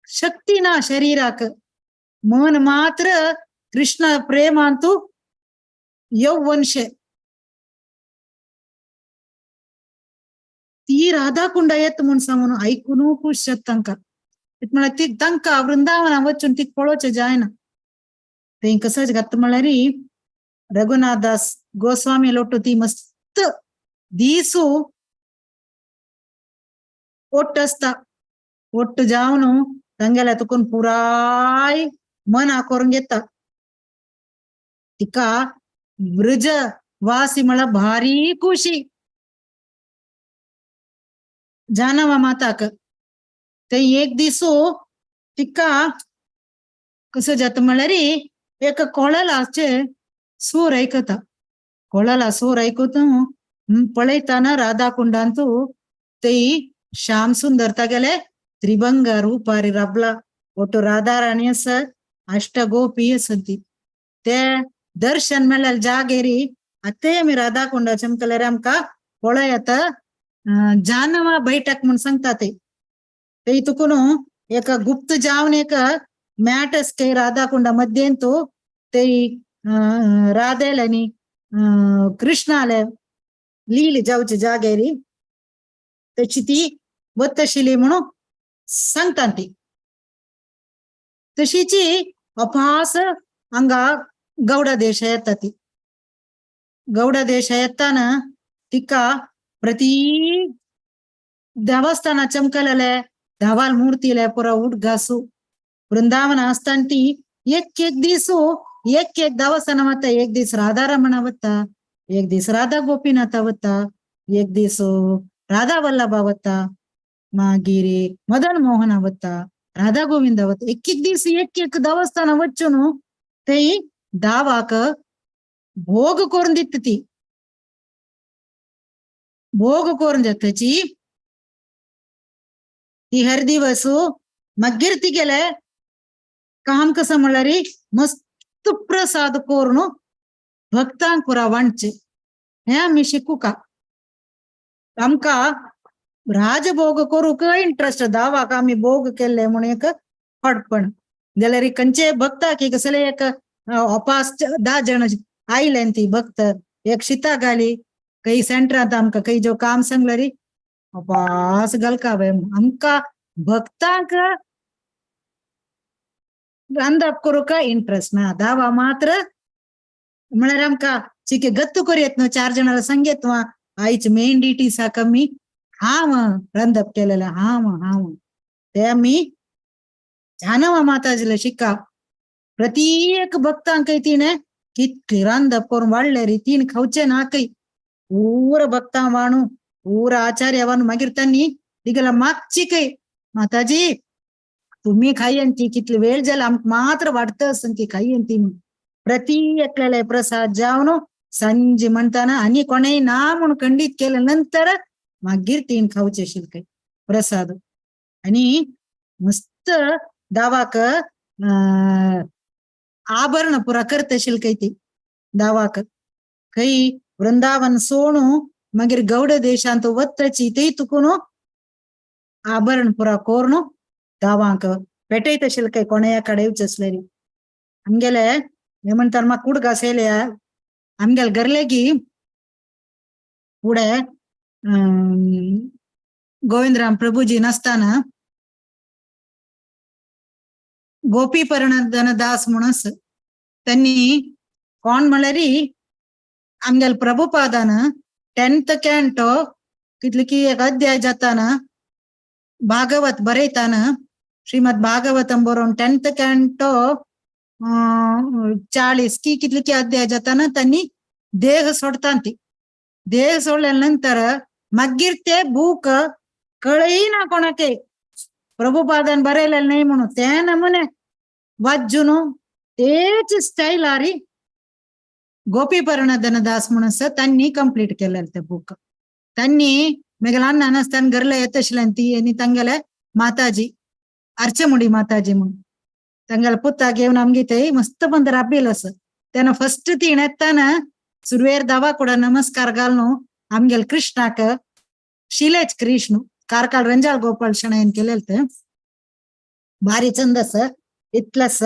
शक्ती ना शरीराक, मन मात्र कृष्ण प्रेमांतू यौवनशे. ती राधा कुंडा येत म्हूण सांगून आयकून खूश जाता तांकां. म्हळ्यार ती तांकां वृंदावना वचून ती पळोवचें जायना. थंय कसोच घात म्हळ्यार रघुनाथ दास गोस्वामी लोटू ती मस्त दिसू ओट्ट आसता. ओट्ट जावन तांगेल्या तुकून पुराय मना करून घेता. तिका ब्रज वासी म्हळ्यार भारी खुशी जानवा माताक. ते एक दिसू तिका कसो जाता म्हळ्यार एक कोळलाचे सूर आयकता. कोळला सूर ऐकून पळयताना राधा कुंडांतू तेई श्याम सुंदर तागेले त्रिभंग रूपारी रबला ಒಟ್ಟು ರಾಧಾರಾಣಿ ಅಸ ಅಷ್ಟ ಗೋಪಿ असंती ते दर्शन मेळ्ळें जागेरी आतां आमी राधा कुंडा चमकल्यार आमकां पळय आता जानवा बैठक म्हूण सांगता ते ते तुकून एक गुप्त जावन एक मॅटस काही राधा कुंडा मध्येंतू ते राधेल आणि कृष्णाले लील जावचे जागेरी तशी ती वत्तशिली म्हणून सांगता ती. तशीची अपास हांगा गौड देश येता ती. गौड देश येताना तिका प्रति देवस्थाना चमकलेले धावाल मूर्तीले पुरा उठ घासू वृंदावन आसताना ती एक एक दिसू एक एक देवस्थान वता. एक दीस राधा रमण वता, एक दीस राधा गोपीनाथ वता, एक दीस राधा वल्लभा वता, मागीर मदन मोहन वता, राधा गोविंद वता. एक एक दीस एक एक देवस्थान वचून ते दावाक भोग करून दिता ती. भोग करून जाताची ती हर दिवस. मागीर ती गेले काम कसं म्हणल्यार मस्त प्रसाद करून भक्तांक पुरा वांटचे. हे आमी शिकू का? आमकां राजभोग करूंक इंट्रस्ट, दावाक आमी भोग केल्ले म्हणून एक फटपण जाल्यार खंयचे भक्ताक कसले एक अपास 10 जण आयले ती भक्त एक शिता घाली काही सेंटरांत आमकां काही जो काम सांगल्यार अपास घालका आमकां भक्तांक रांदप करूंक इंट्रस्ट ना. दावा मात्र म्हळ्यार आमकां चिके गत्तू करूं न्हू 4 जाणांक सांगेत आयची मेन ड्युटी सा कमी हांव रांदप केलेलें हांव हांव ते आमी जानवा माताजीला शिका. प्रत्येक भक्तांक तिणें कितली रांदप करून वाडले रे तीन खावचे ना काही पूर भक्तां वाणू पूर आचार्य वाणू. मागीर त्यांनी तिगेला मागची काही माताजी तुम्ही खायन ती कितली वेळ जाल आमकां मात्र वाडत आसन ती खायन ती. प्रति एकल्याले प्रसाद जावन संजे म्हणताना आनी कोणेय ना म्हूण खंडीत केले नंतर मागीर तीन खावचे आशिल्ले काही प्रसाद. आनी मस्त दावाक आभरण पुरा करत आशिल्ले काही ती दावाक. खंय वृंदावन सोणू मागीर गौड देशांत वतची ते तुकून आभरण पुरा करून दावांक पेटयत आशिल्ले काही कोणाया कडेन येवचे आसले. आमगेले हे म्हणटात म्हाका कुडका येयले आमगेले गरलेगी फुडें गोविंदराम प्रभुजी नासतना गोपी दास म्हणून त्यांनी कोण म्हणल्यार आमगेले प्रभुपादान 10th canto कितले की एक अध्याय जाताना भागवत बरयताना श्रीमद भागवतम बरोवन 10th canto 40 की कितले की अध्याय जाताना त्यांनी देह सोडता ती. देह सोडल्या नंतर मागीर ते बूक कळय ना कोणाके प्रभुपादान बरयलेले नाही म्हणून ते नमुने वाजून तेच स्टाईल आरी गोपी दास म्हणून त्यांनी कंप्लीट केलेलं ते बुक. त्यांनी मेगेले अण्णा नासतना घरला येत आशिल्लें ती आनी तांगेले माताजी अर्चमुडी माताजी म्हणून तांगेले पुताक घेवन आमगे थंय मस्त पंदर राबिल आसा. तेन्ना फस्ट ती येताना सुरवेर दावा कुडा नमस्कार घालून आमगेले कृष्णाक शिलेच कृष्ण कारकाळ रंजाळ गोपाळ शणैन केलेलं ते भारी चंद आसा इतलेस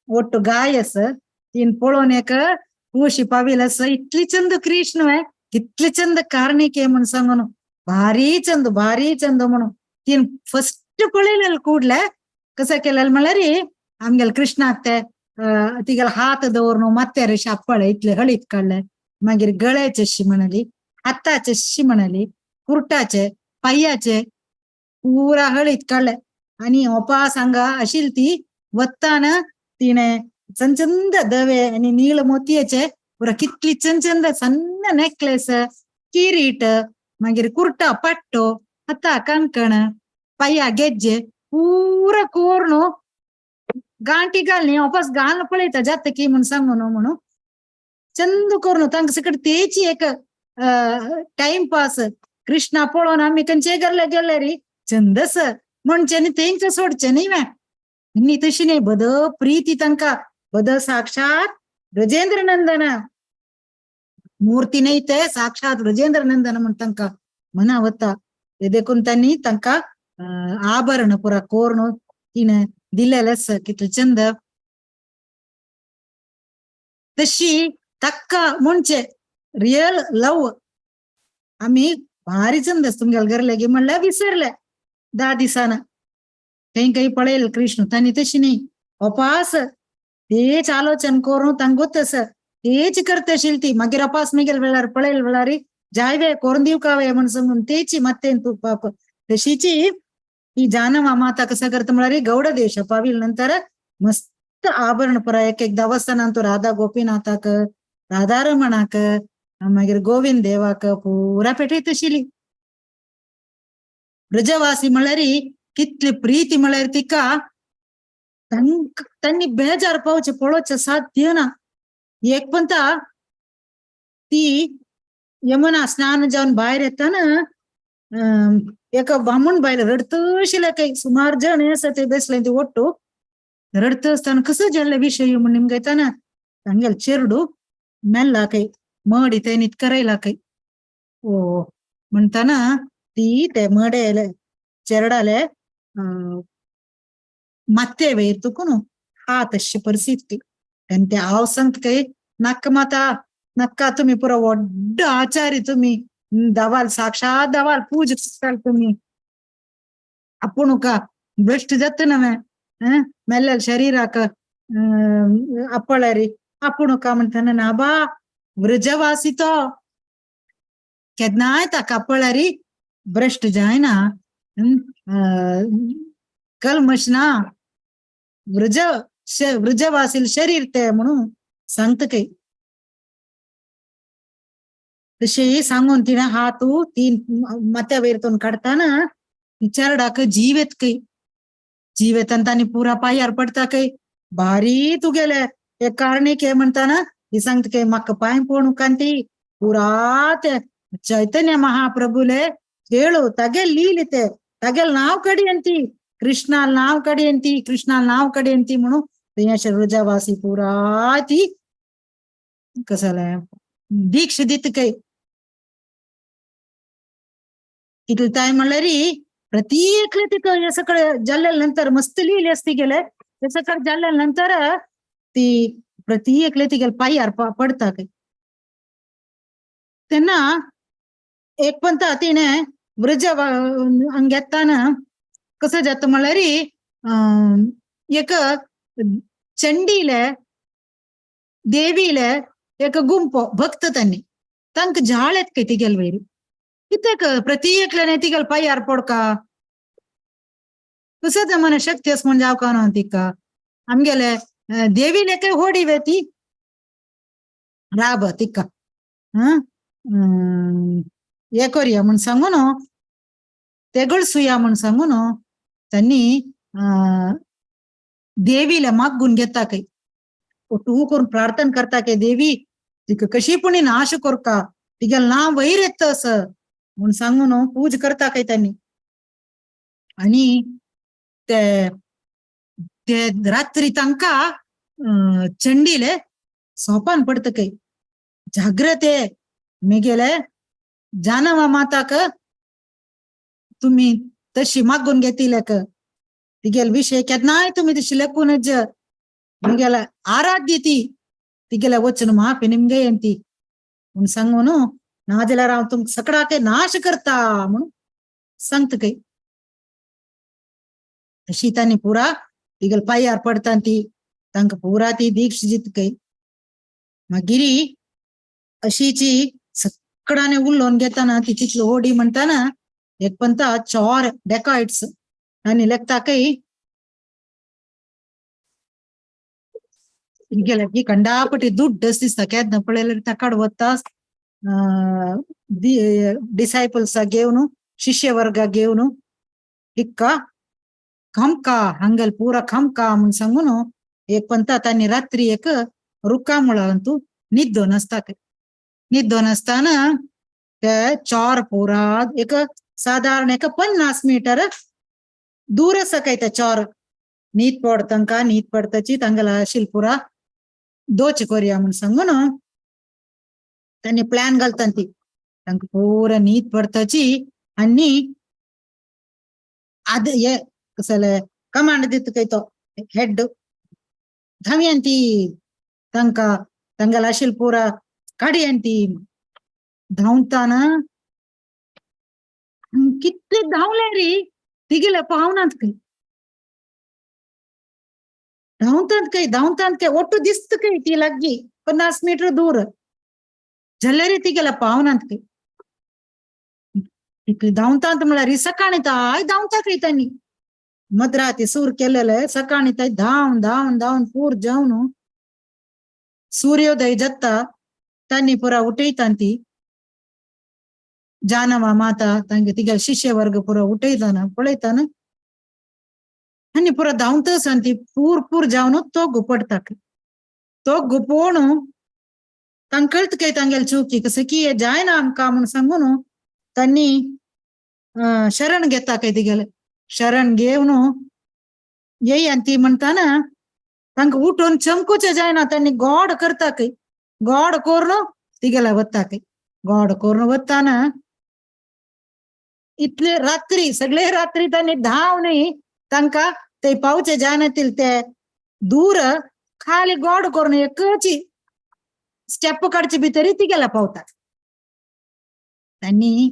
ಒಟ್ಟು गाय आसा तीन पळोवन एक कुशी पाविल आसा. इतली चंद कृष्ण आहे कितले चंद कारणीक म्हणून सांगून भारी चंद भारी चंद म्हणून तीन फस्ट पळयलेले ಕೂಡ್ಲೆ कसं केलेलं म्हणल्यार आमगेले कृष्णाक ते तिगेले हात दवरून माथ्यार अशें आपळे इतले हळीत काडले मागीर गळ्याचे अशी म्हणाली हाताचे अशी म्हणाली कुर्टाचे पांयाचे पुरा हळीत काडले आनी ओपास हांगा आशिल्ली ती वत्ताना तिणे चंचंद दवे आनी नीळ मोतयेचे पुरा कितली चंचंद सन्न नेकलेस किरीट मागीर कुर्टा पट्टो हाता कंकण पांया गेज्जे पुरा करून गांठी घालनी वापस घालून पळयता जाता की म्हूण सांगू न्हू म्हणून चंद करून तांकां सकट तेची एक टाइम पास. कृष्णा पळोवन आमी खंयचे गेल्ले गेले री चंदस म्हणचे तेंच सोडचे न्ही वे. न्ही तशी न्ही, बद प्रीती तांकां, बद साक्षात ब्रजेंद्र नंदन मूर्ती न्ही ते साक्षात ब्रजेंद्र नंदन म्हण तांकां मना वता. देखून त्यांनी तांकां आभरण पुरा कोरून तिणें दिलेलें कितलें चंद. तशी ताका म्हणजे रियल लव आमी भारी चंद तुमगेले घरले गी म्हणल्यार विसरले 10 दिसाना खंय खंय पळयल कृष्ण. तांणी तशी न्ही, अपास तेच आलोचन करून तांगोत तेच करता ती. मागीर अपास मागीर वेळार पळयल वेळार जायवे करून दिवकावे म्हण सांगून तेची मत्तेन तूं तशीची ही जानवा माता कसं करता म्हळ्यार गौड देश पाविल नंतर मस्त आभरण पुरा एक एक देवस्थानांतू राधा गोपीनाथाक, राधारमणाक, मागीर गोविंद देवाक पुरा पेटयत आशिल्ली. ब्रजवासी म्हळ्यार कितली प्रीती म्हळ्यार तिका तांणी बेजार पावचे पळोवचें साध्य ना. एक पण ती यमुना स्नान जावन भायर येताना एका बामण बायल रडतशिल्ले काही सुमार जण आसा ते बेसले ती ಒಟ್ಟು रडत आसतना कसो जाल्ले विशय म्हण निमगे येताना तांगेले चेरडू मेल्ला काही मडी तें करायला काही. ओ म्हणताना ती ते मडेले चेरडाले माते वयर तुकून हा तशी परिस्थिती. आनी ते हांव सांगता काही नाका माता नक्का तुम्ही पुरा व्हड्ड आचार्य तुम्ही दवाल साक्षात दवाल पूज करताल तुम्ही आपूण का भ्रष्ट जाता नव्हे मेल्लेल शरीराक आपळारी आपूण का म्हणताना ना बा व्रजवासी तो केन्नाय ताका आपळारी भ्रष्ट जायना, कल्मश ना, व्रज व्रजवासील शरीर ते म्हणून सांगता काही. तशें सांगून तिणें हात तीन माथ्या वयर काडताना चेरडाक जीव येत काही. जीव येताना तांणी पुरा पांयार पडता काही. भारी तुगेले एक कारणीक हे म्हणताना ती सांगता काही म्हाका पांय पळोवंक कांती पुरा ते चैतन्य महाप्रभुले खेळू तागेल लीले ते तागेल नाव कडी अंती कृष्णाल नाव कडी अंती कृष्णाल नाव कडी अंती म्हणून थंय अशें व्रजवासी पुरा ती कसले दीक्ष दित काही. कितले ताय म्हणल्यार प्रत्येकले तिका हे सगळं जाल्ल्या नंतर मस्त लिहिली असती गेले ते सगळं जाल्ल्या नंतर ती प्रत्येकले तिगेले पांयार पडता काही. तेन्ना एक पण तिणें व्रज हांगा येताना कसं जाता म्हणल्यार एक चंडीले देवीले एक गुंपो भक्त त्यांनी तांकां झाळ येत काय तिगेले वयर कित्याक प्रत्येकल्याने तिगेले पांयार पडका कसं मन शक्ती अस म्हण जावका न्हू तिका आमगेले देवीले काय होडी वे ती राब तिका हे करूया म्हण सांगू न्हू तेगळसुया म्हण सांगू न्हू त्यांनी देवीला मागून घेता काही ಒಟ್ಟು करून प्रार्थना करता की देवी तिका कशी पुणी नाश करका तिगेल नाव वयर येत असं म्हणून सांगून पूज करता काय त्यांनी. आणि ते ते रात्री तांकां चंडीले सोपान पडता काही. जाग्रते मेगेले जानवा माताक तुम्ही तशी मागून घेतील तिगेल विषय केन्नाय तुम्ही तशी लेखूनच निमगेला आराध्य ती तिगेला वचन माफी निमगे अंती म्हणून सांगून नाजाल्यार हांव तुमकां सगळ्याक नाश करता म्हणून सांगता काही. तशी तांणी पुरा तिगेले पांयार पडता ती तांकां पुरा ती दीक्ष दिता काही. मागीर अशीची सगळ्यांनी उलोवन घेताना ती तितली होडी म्हणताना एक पंता चोर डेकॉइट्स आनी लेखता काही गेले की कंडापटी दुड्डस दिसता केन्ना पळयल्यार ताका वता डिसायपल्सा घेवन शिष्य वर्ग घेवन इक्का खमका हांगेल पुरा खमका म्हण सांगून एक पंता तांणी रात्री एक रुका मुळांतू न्हिदोन आसता. न्हिदोन आसतना ते चोर पुरा एक सादारण एक 50 मीटर दूर आसा काय ते चोर. न्हीद पड तांकां, न्हीद पडताची तांगेला आशिल पुरा दोच कोरया म्हूण सांगून तांणी प्लॅन घालता ती. तांकां पुरा न्हीद पडताची आनी आद हे कसले कमांड दिता काय तो हेड धांवयान ती तांकां तांगेला आशिल पुरा काडयान ती. धांवताना कितले धांवले रे तिगेले पावनात खंय, धांवतात काय धांवतात काय ಒಟ್ಟು दिसत काय ती लागीं 50 मीटर दूर जाल्यार तिगेले पावनात खंय. इतली धांवतात म्हळ्यार सकाळी ताय धांवता खंय तांणी मदराती सूर केलेले सकाळी ताय धांवन धांवन धांवन पूर जावन सूर्योदय जाता तांणी पुरा उठयता ती. जानवा माता तांगे तिगेले शिष्य वर्ग पुरा उठयताना पळयताना आनी पुरा धांवतच आनी ती पूर पूर जावन तो गुपडटा. तो गुपोवन तांकां कळत काय तांगेले चुकी कसं की हे जायना आमकां म्हूण सांगून तांणी शरण घेता काय तिगेले. शरण घेवन येई आनी ती म्हणटाना तांकां उठून चमकूचे जायना, तांणी गोड करता काय. गोड करून तिगेले वता काय. गोड करून वताना इतले रात्री सगळे रात्री तांणी धांव न्ही तांकां ते पावचे जायना ते दूर खाली गोड करून एकची स्टेप काडचे भितरी तिगेला पावता. तांणी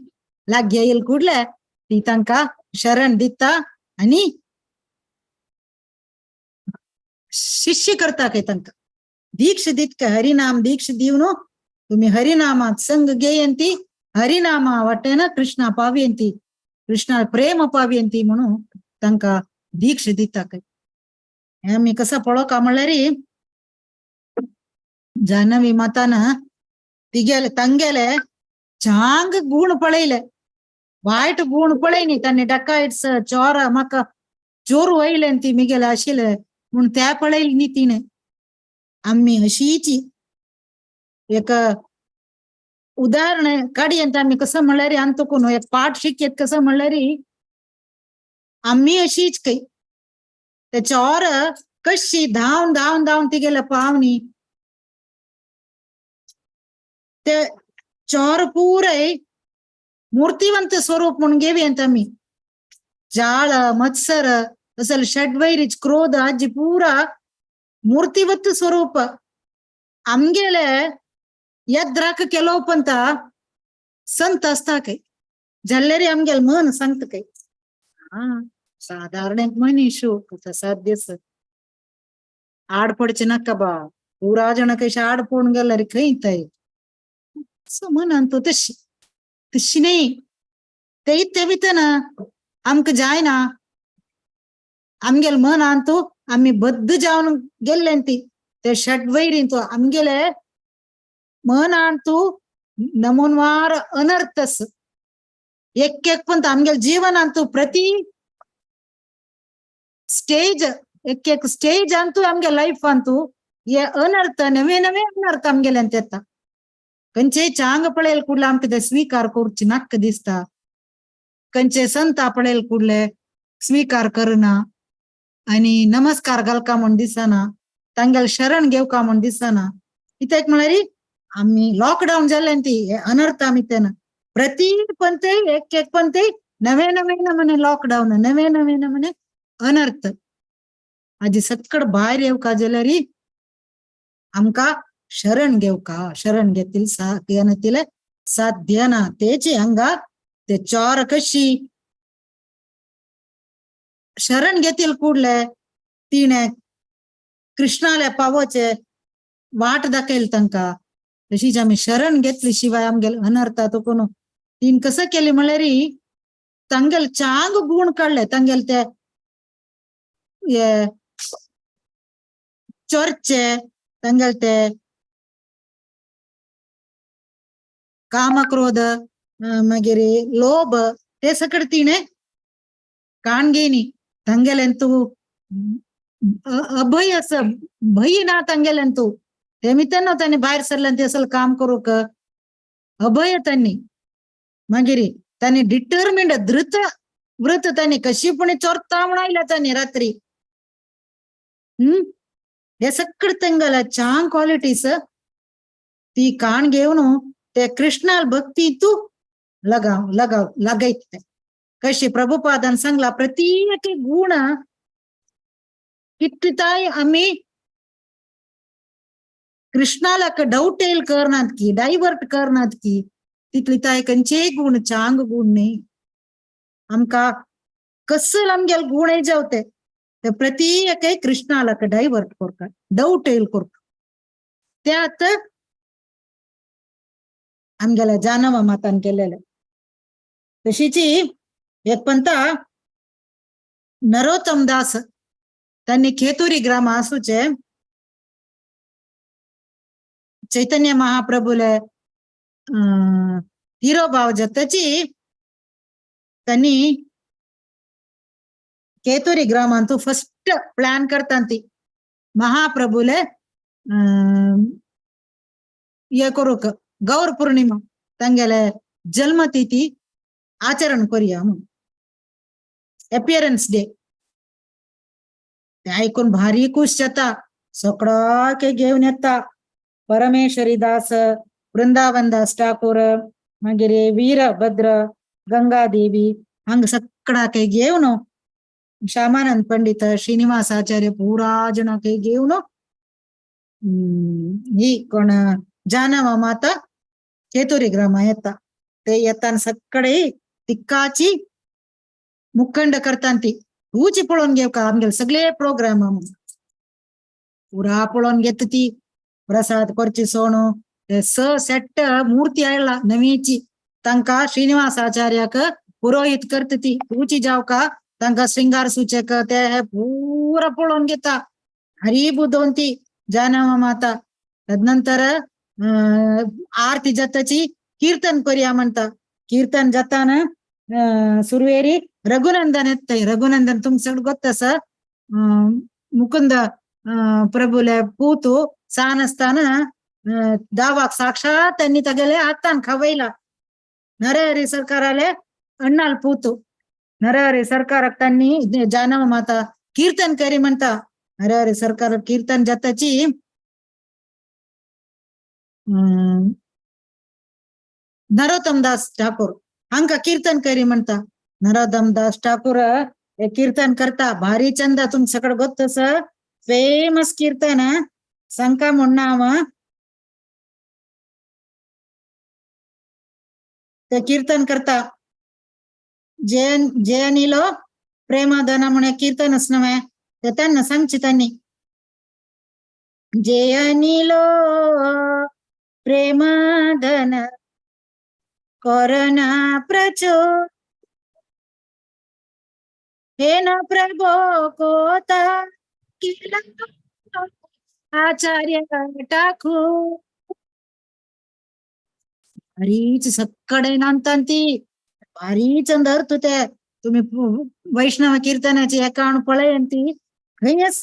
लागीं येयल कुडले ती तांकां शरण दिता आनी शिष्य करता काय तांकां दीक्ष दित काय हरिनाम दीक्ष दिवन तुम्ही हरिनामात संग घेयंती हरिनामा वाटेन कृष्णा पावयंती कृष्णा प्रेम पावयंती म्हणून तांकां दीक्ष दिता काय. हे आमी कसं पळोवका म्हणल्यार जानवी मातान तिगेले तांगेले चांग गुण पळयले, वायट गुण पळयनी तांणी डकायट्स चोर म्हाका चोर वयले ती मिगेले आशिल्ले म्हूण त्या पळयली न्ही तिणें. आमी अशीची एक उदाहरण काडयेंत आमी कसं म्हणल्यार आनी एक पाठ शिकयत कसं म्हणल्यार आमी अशीच खंय ते चोर कशी धांवन धांवन धांवन तिगेले पावनी ते चोर पुराय मूर्तिवंत स्वरूप म्हणून घेवयेंत आमी. जाळ मत्सर असल षड्वैरीच क्रोध आजी पुरा मूर्तिवत स्वरूप आमगेले यद्राक केलोपंत संत असता काय जाल्यार आमगेले मन सांगता काय हा साधारण एक मनीश साध्य आड पडचे नाका बा पुरा जण कशे आड पडून गेल्यार खंय थंय सो मनान तो तशी तशी न्ही ते इत्ते भितर आमकां जायना आमगेले मनान तूं आमी बद्द जावन गेल्ले ती ते षड्वैरी तूं आमगेले मनान तूं नमोनवार अनर्थस एक एक पण आमगेले जीवनान तूं प्रति स्टेज एक एक स्टेज अंतू आमगे लायफ अंतू हे अनर्थ नवे नवे अनर्थ आमगेले येता. खंयचेय चांग पळयल कुडले आमकां ते स्वीकार करूचे नाका दिसता, खंयचे संत पळयल कुडले स्वीकार करना आनी नमस्कार घालका म्हूण दिसना, तांगेले शरण घेवका म्हूण दिसना. कित्याक म्हळ्यार आमी लॉकडावन जाल्लें ती हे अनर्थ आमी तेन्ना प्रति पंते एक एक पंते नवे नवे नमने लॉकडावन नवे नवे नमने अनर्थ. आजी सक्कड भायर येवका जाल्यार आमकां शरण घेवका, शरण घेतील साध्य साध्य ना तेचे हांगा ते चोर कशी शरण घेतील कुडले तिणे कृष्णाले पावोचे वाट दाखयल तांकां. तशीच आमी शरण घेतली शिवाय आमगेले अनर्थ तो कोण तीन कसं केले म्हणल्यार तांगेले चांग गुण काडले तांगेले ते हे चर्चे तांगेले ते कामक्रोध मागीर लोभ ते सगळे तिणे काण घेयनी तांगेले तूं अभय आसा भय ना तांगेल्यान तूं ते मित्रांनो त्यांनी भायर सरले ते असल काम करूक अभय त्यांनी मागीर त्यांनी डिटर्मिंड धृत व्रत त्यांनी कशी पण चोरता म्हणायला त्यांनी रात्री. हे सगळं तेंगला छान क्वालिटीस ती काण घेऊन ते कृष्णाल भक्ती तू लगाव लगाव लगायत. कशी प्रभुपादान सांगला प्रत्येक गुण कितताय आम्ही कृष्णाला डवटेल करनात की डायवर्ट करनात की तितली ताय खंयचेय गुण चांग गुण न्ही. आमकां कसल आमगेले गुण जावते ते प्रत्येक कृष्णाला डायवर्ट करता डवटेल करता. त्यात आमगेल्या जानवा मातान केलेले. तशीची एक पंता नरोत्तम दास त्यांनी खेतुरी ग्राम आसूचे चैतन्य महाप्रभुले तिरोभाव जतची त्यांनी केतुरी ग्रामांतू फस्ट प्लॅन करतांती महाप्रभुले हे करूक गौर पौर्णिमा तांगेले जन्मतिथी आचरण करूया म्हणून अपियरन्स डे. ते ऐकून भारी खुश जाता सगळा घेऊन येता. परमेश्वरी दास वृंदावन दास ठाकूर मागीर वीरभद्र गंगादेवी हांग सगळा काही घेऊन श्यामानंद पंडित श्रीनिवास आचार्य पुरा जण काही घेऊन ही कोण जानवा माता केतुरी ग्राम येता. ते येताना सगळे तिक्काची मुखंड करतान ती तूची पळोवन घेव का आमगेले सगळे प्रोग्राम पुरा पळोवन घेत ती प्रसाद करची सोणू ते स सेट मूर्ती आयला नवीची तांकां श्रीनिवास आचार्याक पुरोहित करत ती तूची जाव का तांकां श्रृंगार सूचक ते पुरा पळोवन घेता. हरी बुदवंती जानवा माता. तदनंतर आरती जाताची कीर्तन करूया म्हणता. कीर्तन जाताना सुरवेरी रघुनंदन येतय. रघुनंदन तुमचं ಗೊತ್ತಸ मुकुंद प्रभुले पूतु सान दावाक साक्षात त्यांनी तगेले हातान खवयला. नरहरी सरकाराले अण्णाल पूतु नरहरी सरकाराक त्यांनी जानव माता कीर्तन करी म्हणता. नरहरी सरकार कीर्तन जाताची नरोत्तम दास ठाकूर हांका कीर्तन करी म्हणता. नरोत्तम दास ठाकूर हे कीर्तन करता भारी चंद तुमच्याकडे ಗೊತ್ತಸ ಫೇಮಸ್ कीर्तन संका म्हण्णाव ते कीर्तन करता. जय जयनिलो प्रेमाधन म्हणे कीर्तनच नव्हे ते त्यांना सांगची त्यांनी जयनिलो प्रेमाधन कोरोना प्रचो हे न प्रभो कोता केला आचार्य टाकू. भारीच सकडे नांदतांती भारी चंद अर्थ ते तुम्ही वैष्णव कीर्तनाची एकाण पळयंती खंय आस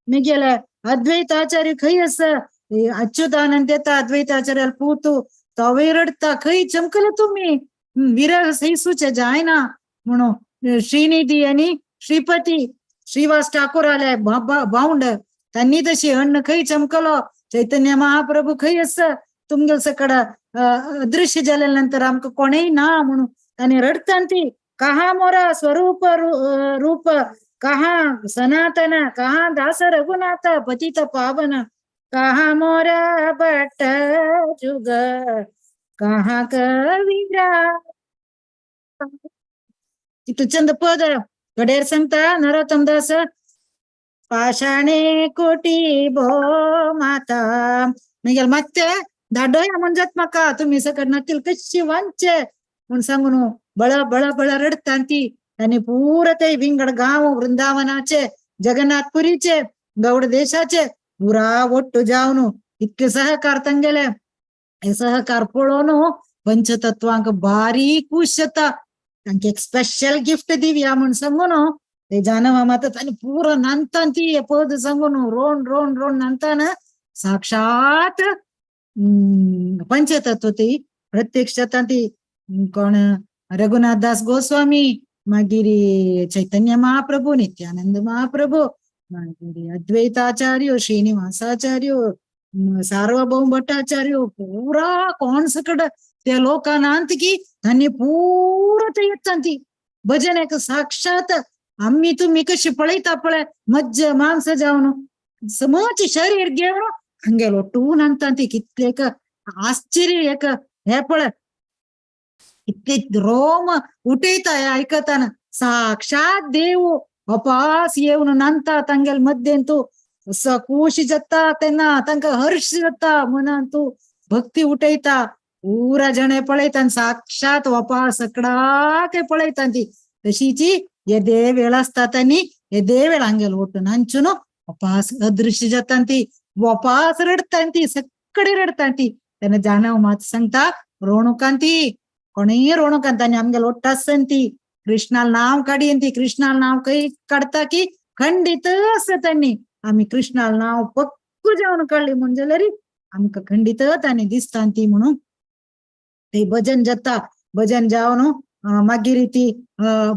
मिगेले अद्वैत आचार्य खंय आस अच्युतानंद येता अद्वैत आचार्याला पूतू तोवय रडता खंय चमकले तुम्ही विरह सैसूचे जायना म्हणून श्रीनिधी आणि श्रीपती श्रीवास ठाकूर आले भाऊंड त्यांनी तशी अन्न खंय चमकलो चैतन्य महाप्रभू खंय आस तुमगेल सकड अदृश्य जाल्या नंतर आमकां कोणेय ना म्हणून तांणी रडतान ती कहा मोरा स्वरूप रूप कहा सनातन कहा दास रघुनाथ पतित पावन कहा मोरा भट्ट जुग कहा कविरा. तितू चंद पद कडेर सांगता नरोत्तम दास पाषाणे कोटी भो माता मागीर मात्ते धाडोया म्हणजात म्हाका तुम्ही सकट नातील कशी वांचे म्हूण सांगून बळ बळ बळ रडता ती. आणि पुरा ते विंगड गांव वृंदावनाचे जगन्नाथपुरीचे गौड देशाचे पुरा ಒಟ್ಟು जावन इतके सहकार तांगेले हे सहकार पळोवन पंचतत्वांक भारी खुश जाता. तांकां एक स्पेशल गिफ्ट दिवया म्हूण सांगून ते जानवा माता तांणी पुरो नांदतान ती पद सांगून रोण रोण रोण नांदतान साक्षात पंचतत्व ती प्रत्यक्ष जाता ती कोण रघुनाथ दास गोस्वामी, मागीर चैतन्य महाप्रभू, नित्यानंद महाप्रभू, मागीर अद्वैताचार्य, श्रीनिवासाचार्य, सार्वभौम भट्टाचार्य, पुरा कोण सकड त्या लोकांत की तांणी पुरा ते येता ती भजन एक साक्षात आम्ही तुमी कशी पळयता पळय मज्जा मांस जावन समज शरीर घेवन हांगे लोटून आणता ती कितले एक आश्चर्य एक हे पळय कितले रोम उठयता हे आयकताना साक्षात देव अपास येवन नांदता तांगेल मध्येन तूं खूश जाता तेन्ना तांकां हर्ष जाता मनान तूं भक्ती उठयता पुरा जणे पळयता साक्षात वपा सकडाक पळयता ती तशीची येदे वेळ आसता तांणी येदे वेळ हांगेल ओटून हांचून वपास अदृश्य जाता ती वपास रडटा ती सगळे रडटा ती तेन्ना जाणव मात सांगता रोणुकांती कोणीय रोणुकांत आनी आमगेल ओट्टा आसता ती कृष्णाल नाव काडयेन ती कृष्णाल नाव खंय काडता की खंडीत आसता तांणी आमी कृष्णाल नाव पक्क जावन काडली म्हण जाल्यार आमकां खंडीत तांणी दिसता ती म्हणून ते भजन जाता. भजन जावन मागीर ती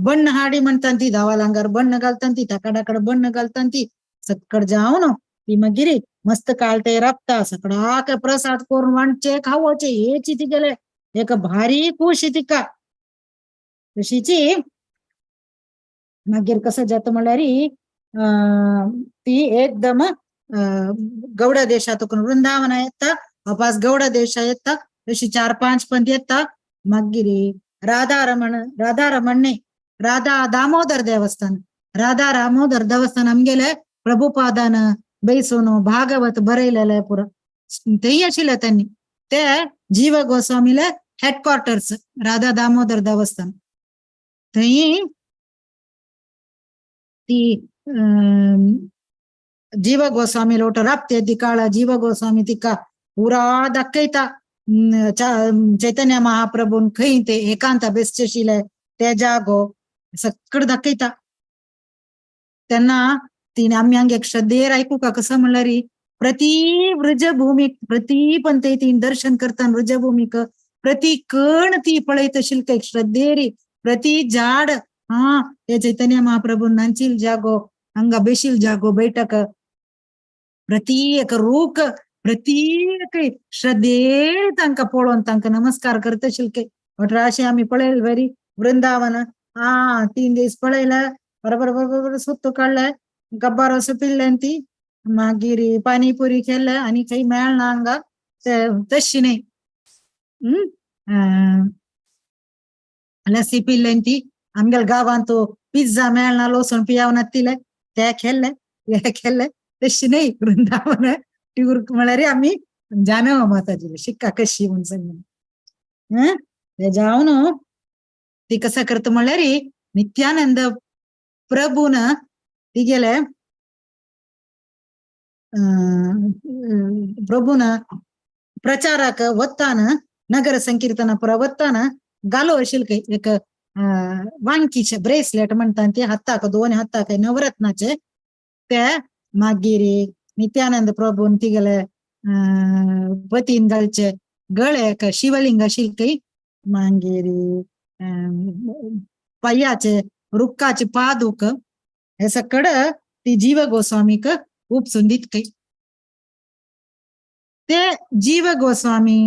बण्ण हाडी म्हणटा ती धावालांगार बण्ण घालता ती ताकडाकड बण्ण घालता ती सकड जावन ती मागीर मस्त काळटे राबता सकडाक प्रसाद करून वांटचे खावचे हेची तिगेले एक भारी खुशी तिका. तशीची मागीर कसं जाता म्हणल्यार ती एकदम गौड देशातून वृंदावन येता अपास गौड देशा येता तशी 4-5 पंथ येता. मागीर राधारमण राधारमण राधा दामोदर देवस्थान राधा दामोदर देवस्थान आमगेले प्रभुपादान बैसून भागवत बरयलेले पुरा तेय आशिल्ले त्यांनी ते जीव गोस्वामीले हेडक्वार्टर्स राधा दामोदर देवस्थान थंय ती जीव गोस्वामी लोट राबते ती काळ जीव गोस्वामी तिका पुरा दाखयता चैतन्य महाप्रभून खंय ते एकांत बेसचे ते जागो सकड दाखयता. तेन्ना तिने आमी हांगा एक श्रद्धेर आयकू का कसं म्हणल्यार प्रति व्रजभूमीक प्रति पंते तीन दर्शन करता व्रजभूमीक प्रति कण ती पळयत आशिल्ली एक श्रद्धेरी प्रति झाड हा ते चैतन्य महाप्रभू नांचील जागो हांगा बेशील जागो बैठक प्रति एक रूख प्रत्येक श्रद्धेर तांकां पळोवन तांकां नमस्कार करता आशिल्ले. अठराशे आमी पळयले बरी वृंदावन हा 3 दीस पळयले बरोबर बरोबर सुत्तो काडले गब्बार असो पिल्ले ती मागीर पानीपुरी केले आनी खंय मेळना हांगा तशी न्ही लस्सी पिल्ले ती आमगेले गांवांत पिझ्झा मेळना लसूण पियाव नातिले ते खेल्ले हे खेल्ले तशी न्ही वृंदावन ट्यूर म्हळ्यार आमी जानव माताजी शिक्का कशी म्हूण सांगून ते जावन ती कसा करता म्हणल्यार नित्यानंद प्रभून तिगेले प्रभून प्रचाराक वतान नगर संकीर्तन पुरा वतान घालो आशिल्ले एक वांकीचे ब्रेसलेट म्हणटा ते हाताक दोन हाताक नवरत्नाचे ते मागीर नित्यानंद प्रभून तिगेले पतीन घालचे गळ्याक शिवलिंग आशिल्ले मागीर पांयाचे रुक्काचे पादुक हे सकड ती जीव गोस्वामीक उपसून दित. ते जीव गोस्वामी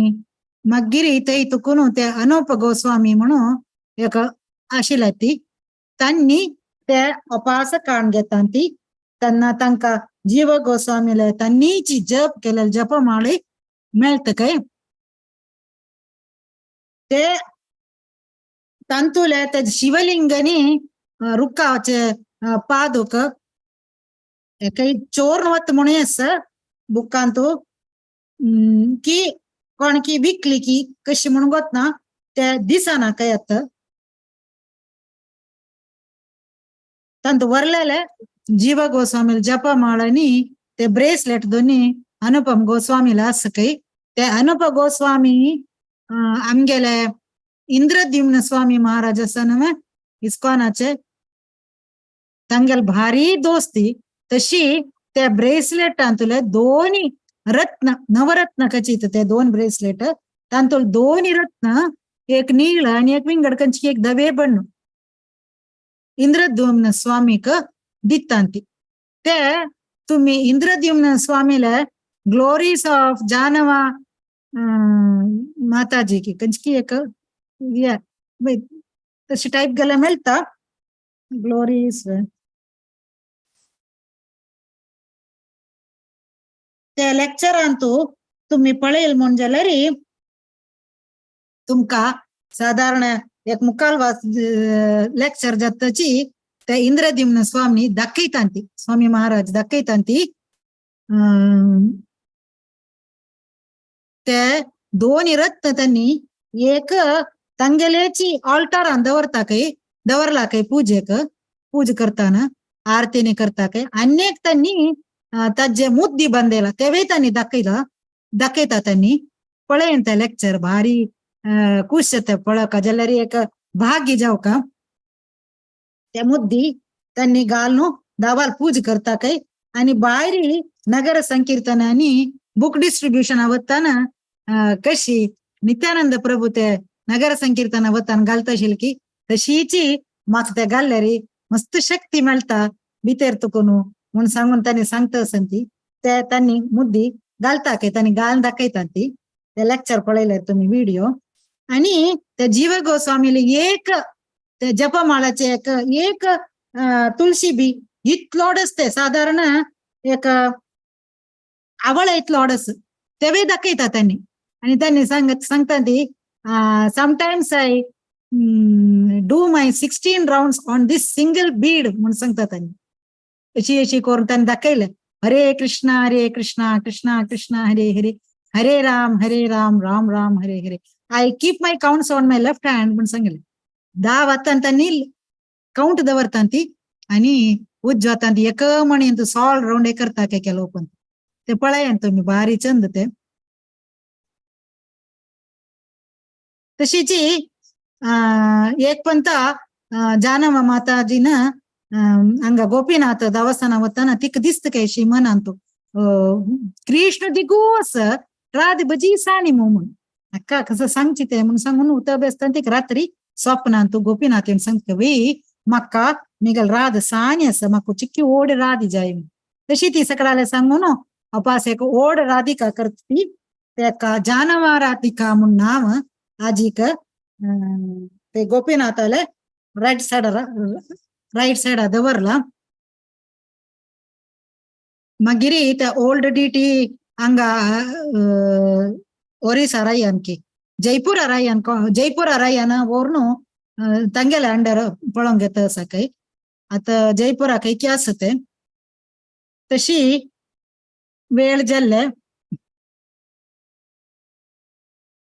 मागीर ते तुकून ते अनुप गोस्वामी म्हणून एक आशिल्ले ती तांणी ते अपास काण घेता ती तेन्ना तांकां जीव गोस्वामीले तांणीची जप केले जप माळी मेळटा काय ते तांतुले ते शिवलिंगनी रुखाचे पादुक काही चोर वत म्हणून आसा बुकांतू की कोण की विकली की कशी म्हणून गोत ना ते दिसना काय आतां तांतू वरलेले जीव गोस्वामी जप माळनी ते ब्रेसलेट दोन्ही अनुपम गोस्वामीला आसा काय ते अनुप गोस्वामी आमगेले इंद्रद्युम्न स्वामी महाराज आसा न्हय इस्कॉनाचे तांगेले भारी दोस्ती तशी त्या ब्रेसलेटांतले दोन्ही रत्न नवरत्न खचित ते 2 ब्रेसलेट तांतूल 2 रत्न एक नीळ आणि एक विंगड कंची एक धवे बण्ण इंद्रद्युम्न स्वामीक दित्तांती. ते तुम्ही इंद्रद्युम्न स्वामीला ग्लोरीज ऑफ जानवा माताजी की कंचकी एक या तशी टाईप गेल्या मेळटा ग्लोरीज ते लेक्चरांतू तुम्ही पळयल म्हूण जाल्यार तुमकां साधारण एक मुखाल लेक्चर जातची ते इंद्रद्युम्न स्वामी दाखयतांती स्वामी महाराज दाखयतांती. ते 2 रत्न त्यांनी एक तांगेलेची ऑल्टारान दवरता खंय दवरला खंय पूजेक पूज करताना आरतीने करता खंय आनी एक त्यांनी ताजे मुद्दी बांदला तेवय त्यांनी दाखयला दाखयता त्यांनी. पळयन ते लेक्चर भारी खुश जाता पळोवका जाल्यार एक भाग्य जावका. ते मुद्दी त्यांनी घालून दावाल पूज करता खंय आनी भायर नगर संकीर्तन आनी बुक डिस्ट्रिब्युशन वताना कशी नित्यानंद प्रभू ते नगर संकीर्तन वतान घालता की तशीची म्हाका ते घाल्ल्यार मस्त शक्ती मेळटा भितर तुका न्हू म्हूण सांगून तांणी सांगता आसन ती ते तांणी मुद्दी घालता काय तांणी घालून दाखयता ती ते लेक्चर पळयल्यार तुमी व्हिडिओ. आनी ते जीव गोस्वामीले एक ते जपमाळाचे एक एक तुळशी बी इतलो ते साधारण एक आवळ इतलो अडस तेवय दाखयता त्यांनी. आनी त्यांनी सांगता ती sometimes I do my 16 rounds on this single bead म्हूण सांगता त्यांनी. अशी अशी करून त्यांनी दाखयलें हरे कृष्णा हरे कृष्णा कृष्णा कृष्णा हरे हरे हरे राम हरे Ram Ram Ram Hare Hare I keep my counts on my left hand म्हूण सांगलें. 10 वतान त्यांनी काउंट दवरता ती आनी उज्ज वतान ती एक मणी सॉल रावंड हे करता काय केलो पण ते पळयान तुमी भारी चंद ते. तशीची एक पंत जानवा माताजीन हांगा गोपीनाथ देवस्थाना वताना तिका दिसता काय अशी मनांत कृष्ण दिगू आसा रात बजी साणी म्हूण अक्का कसं सांगची ते म्हणून सांगून उता बेसता तिका रात्री स्वप्नांत गोपीनाथ येवन सांगता वे म्हाका मिगल राध सानी आसा म्हाका चिक्की ओड राधी जाय. तशी ती सकडाले सांगून अपास एक ओड राधिका करती तेका जानवा राधिका म्हूण नांव आजीक ते गोपीनाथाले रायट सायड रायट सायडा दवरला. मागीर ते ओल्ड डिटी हांगा ओरिसा रायान की जयपूर रायान जयपूर रायान व्हरून तांगेले अंडर पळोवंक येता आसा खंय आतां जयपुरा खंय की आसा ते. तशी वेळ जाल्ले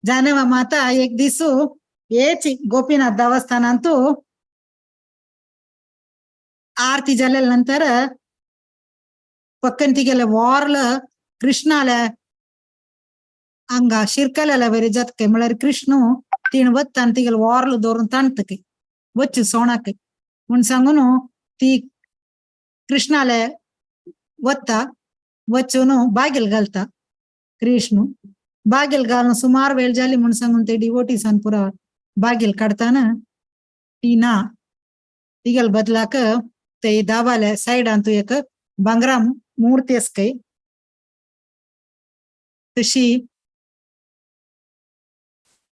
जानवा माता एक दिसू हेच गोपीनाथ देवस्थानांतू आरती जाल्या नंतर पक्कन तिगेले वॉर्ल कृष्णाले हांगा शिरकल्याले वयर जातकय म्हळ्यार कृष्ण तीण वता आनी तिगेले वॉर्ल दवरून ताणतकय वच्च सोणाकय म्हूण सांगून ती कृष्णाले वता वचून बागेल घालता कृष्ण बागेल घालून सुमार वेळ जाली म्हूण सांगून ते डिवोटीसान पुरा बागेल काडताना ती ना तिगेल बदलाक ते दाबाले सायडान एक भांगरा मूर्ती आसा खंय तशी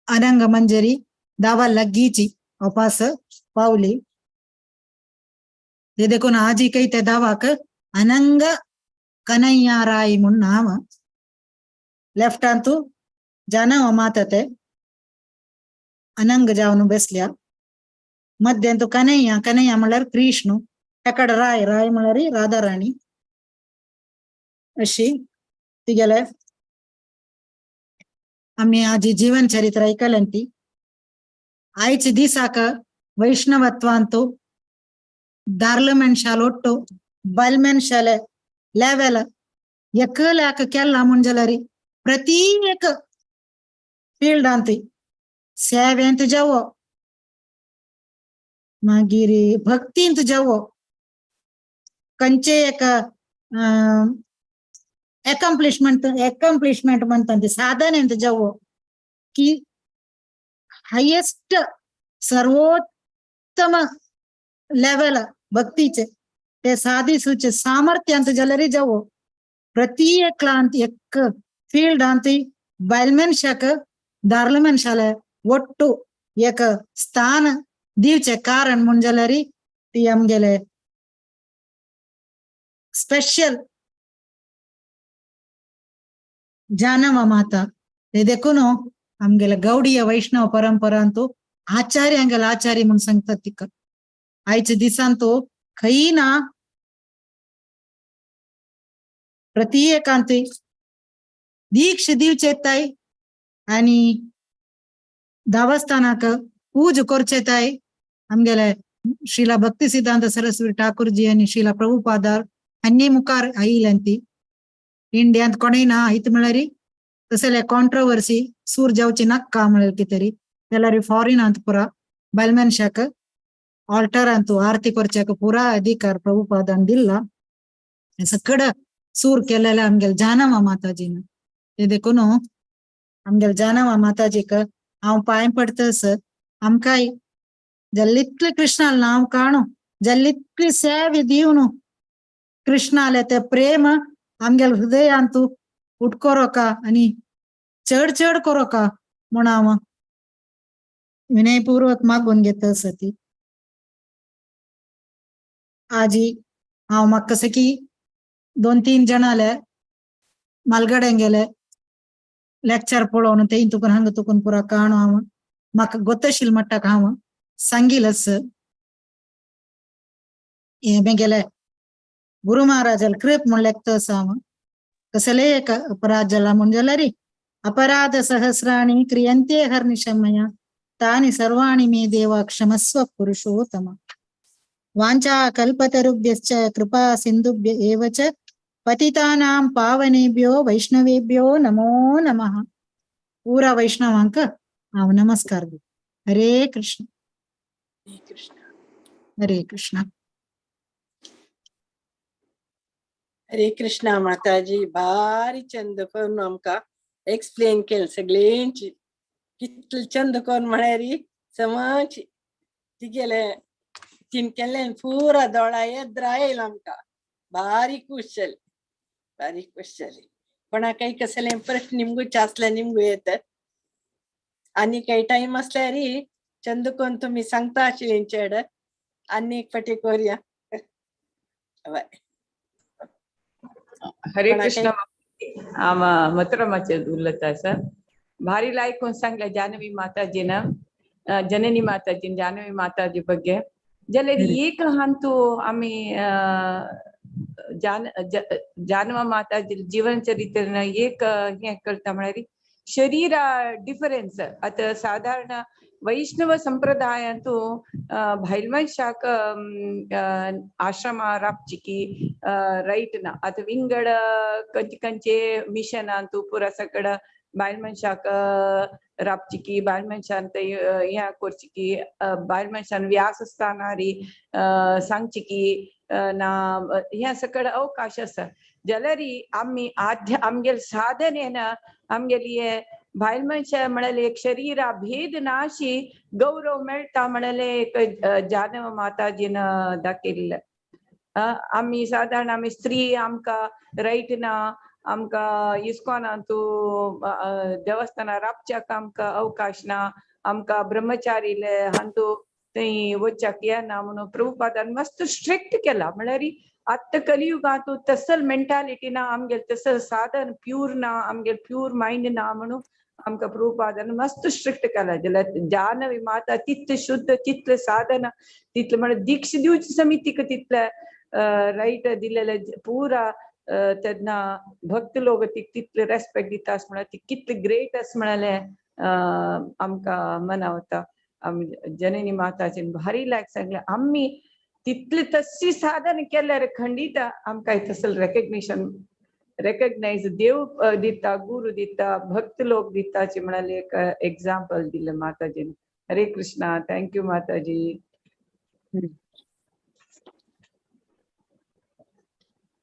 अनंग मंजरी दावा लागीची अपास पावली. ते देखून आजी काही त्या दावाक अनंग कन्हैया राय म्हूण नांव. लेफ्टांतू जानव माता ते अनंग जावन बेसल्या मध्यांतू कन्हैया कन्हैया म्हणल्यार कृष्ण एकड राय राय म्हणल्यार राधा राणी अशी तिगेले आमी आजी जीवन चरित्र ऐकल्यान ती. आयचे दिसाक वैष्णवत्वांतू दार्ल मनशाल ಒಟ್ಟು ಬಲ್ ಮನುಷ್ಯಲೆ ಲೆವೆಲ್ ಎಕ್ಕಲಾಕ ಕೆಲ್ಲ ಮುಂಜಲರಿ ಪ್ರತಿ ಏಕ ಫೀಲ್ಡ್ ಅಂತಿ ಸೇವೆ ಅಂತ जावो मागीर भक्तींत जावो कंचे एक एकम्प्लिशमेंट एकम्प्लिशमेंट म्हणतात साधन ಅಂತ जावो की हायेस्ट सर्वोत्तम लेवल भक्तीचे ते साधिसूचे सामर्थ्य ಅಂತ जाल्यार जावो प्रति एकलांत एक फील्ड अंत बायल मनशाक दारले मनशाले ಒಟ್ಟು एक स्थान दिवचे कारण म्हूण जाल्यार ती आमगेले स्पेशल जानव माता. ते देखून आमगेले गौडीय वैष्णव परंपरांतू आचार्य आमगेले आचार्य म्हूण सांगतात तिका. आयच्या दिसांतू खंय ना प्रति एकांत दीक्ष दिवचे ताय आनी देवस्थानाक पूज करचे ताय आमगेले श्रीला भक्ती सिद्धांत सरस्वती ठाकूरजी आनी श्रीला प्रभुपादार हांणी मुखार आयिल्ल्यान ती इंडियांत कोणूय ना आयत म्हळ्यार तसले कॉन्ट्रोवर्सी सूर जावची नाका म्हळ्यार कितें तरी जाल्यार फॉरेनांत पुरा बायल मनशाक ऑल्टरांतू आरती करच्याक पुरा अधिकार प्रभुपादान दिल्ला. सकड सूर केलेले आमगेले जानवा माताजीन. ते देखून आमगेले जानवा माताजीक हांव पांय पडतस आमकांय जल्लितले कृष्णाले नांव काणू जल्लितली सेवे दिवन कृष्णाले ते प्रेम आमगेले हृदयांतू उठकोरोका आनी चड चड कोरोका म्हूण हांव विनयपूर्वक मागून घेता आसा ती. आजी हांव म्हाका कशें की 2-3 जाणाले मालगड्यां गेले लेक्चर पळोवन तें तुकून हांगा तुकून पुरा काणू हांव म्हाका गोतशील म्हणटा हांव सांगीलच. हें मेगेले गुरु महाराजाल कृप म्हूण लेखता आसा हांव. कसले एक अपराध जाला म्हूण जाल्यार अपराध सहस्राणि क्रियन्ते हर्निशमया तानि सर्वाणि मे देव क्षमस्व पुरुषोत्तम. वाञ्छा कल्पतरुभ्यश्च कृपा सिन्धुभ्य एव च पतितानां पावनेभ्यो वैष्णवेभ्यो नमो नमः. पूरा वैष्णवांक हांव नमस्कार दिता. हरे कृष्ण. हरे कृष्ण. हरे कृष्ण. हरे कृष्ण माताजी. भारी चंद करून आमकां एक्सप्लेन केलें सगळ्यांची. कितले चंद करून म्हळ्यार समज तिगेले तिन केल्लें पुरा दोळा येद्रा येयला आमकां. भारी खूश जाली, भारी खूश जाली. कोणाकय कसले प्रश्न निमगूचे आसल्यार निमगू येतात. आनी काही टायम आसल्यार चंद कोण तुमी सांगता आशिल्ली चेड आनी एक फाटी करुया. हरे कृष्ण. हांव मथुरामाचेर उलयता आसा. भारी लायक सांगल्या जानवी माताजीन, जननी माताजीन जानवी माताजी ಬಗ್ಗೆ जाल्यार एक हांतू आमी जानव माताजी जीवन चरित्र एक हें कळटा म्हळ्यार शरीरा डिफरन्स. आतां साधारण वैष्णव संप्रदायांतू बायल मनशाक आश्रमा राबची की रैट ना. आतां विंगड खंयचे खंयचे मिशनांतू पुरा सकड बायल मनशाक राबची की बायल मनशान थंय हें करची की बायल मनशान व्यासस्थानारी सांगची की ना हें सकड अवकाश आसा. जाल्यार आमी आद्य आमगेले साधनेन आमगेली बायल मनशा म्हळ्यार एक शरीरा भेद नाशी गौरव मेळटा म्हळ्यार एक जानव माताजीन दाखयल्लें. आमी सादारण आमी स्त्री आमकां रायट ना, आमकां इस्कॉनांतू देवस्थानार राबच्याक आमकां अवकाश ना, आमकां ब्रह्मचारीले हांतू थंय वचच्याक येना म्हणून प्रभुपादान मस्त स्ट्रिक्ट केला. म्हळ्यार आत्तां कलियुगांतू तसल मेंटालिटी ना आमगेल, तसल साधन प्यूर ना आमगेल, प्यूर मायंड ना म्हणून आमकां प्रभुपादान मस्त स्ट्रिक्ट केला. जाल्यार जानवी माता तितलें शुद्ध, तितलें साधन, तितलें म्हळ्यार दीक्ष दिवची समितीक तितलें रायट दिलेलें पुरा तेन्ना भक्त लोक तिका तितले रेस्पेक्ट दिता आस म्हळ्यार ती कितली ग्रेट आस म्हळ्यार आमकां मनावता. आमी जननी माताचें भारी लायक सांगलें आमी तितले तशी साधन केल्यार खंडीत आमकां तसले रेकग्निशन रेकग्नायज देव दिता, गुरू दिता, भक्त लोक दिता म्हळ्यार एक एग्जाम्पल दिलें माताजीन. हरे कृष्णा. Thank you Mataji.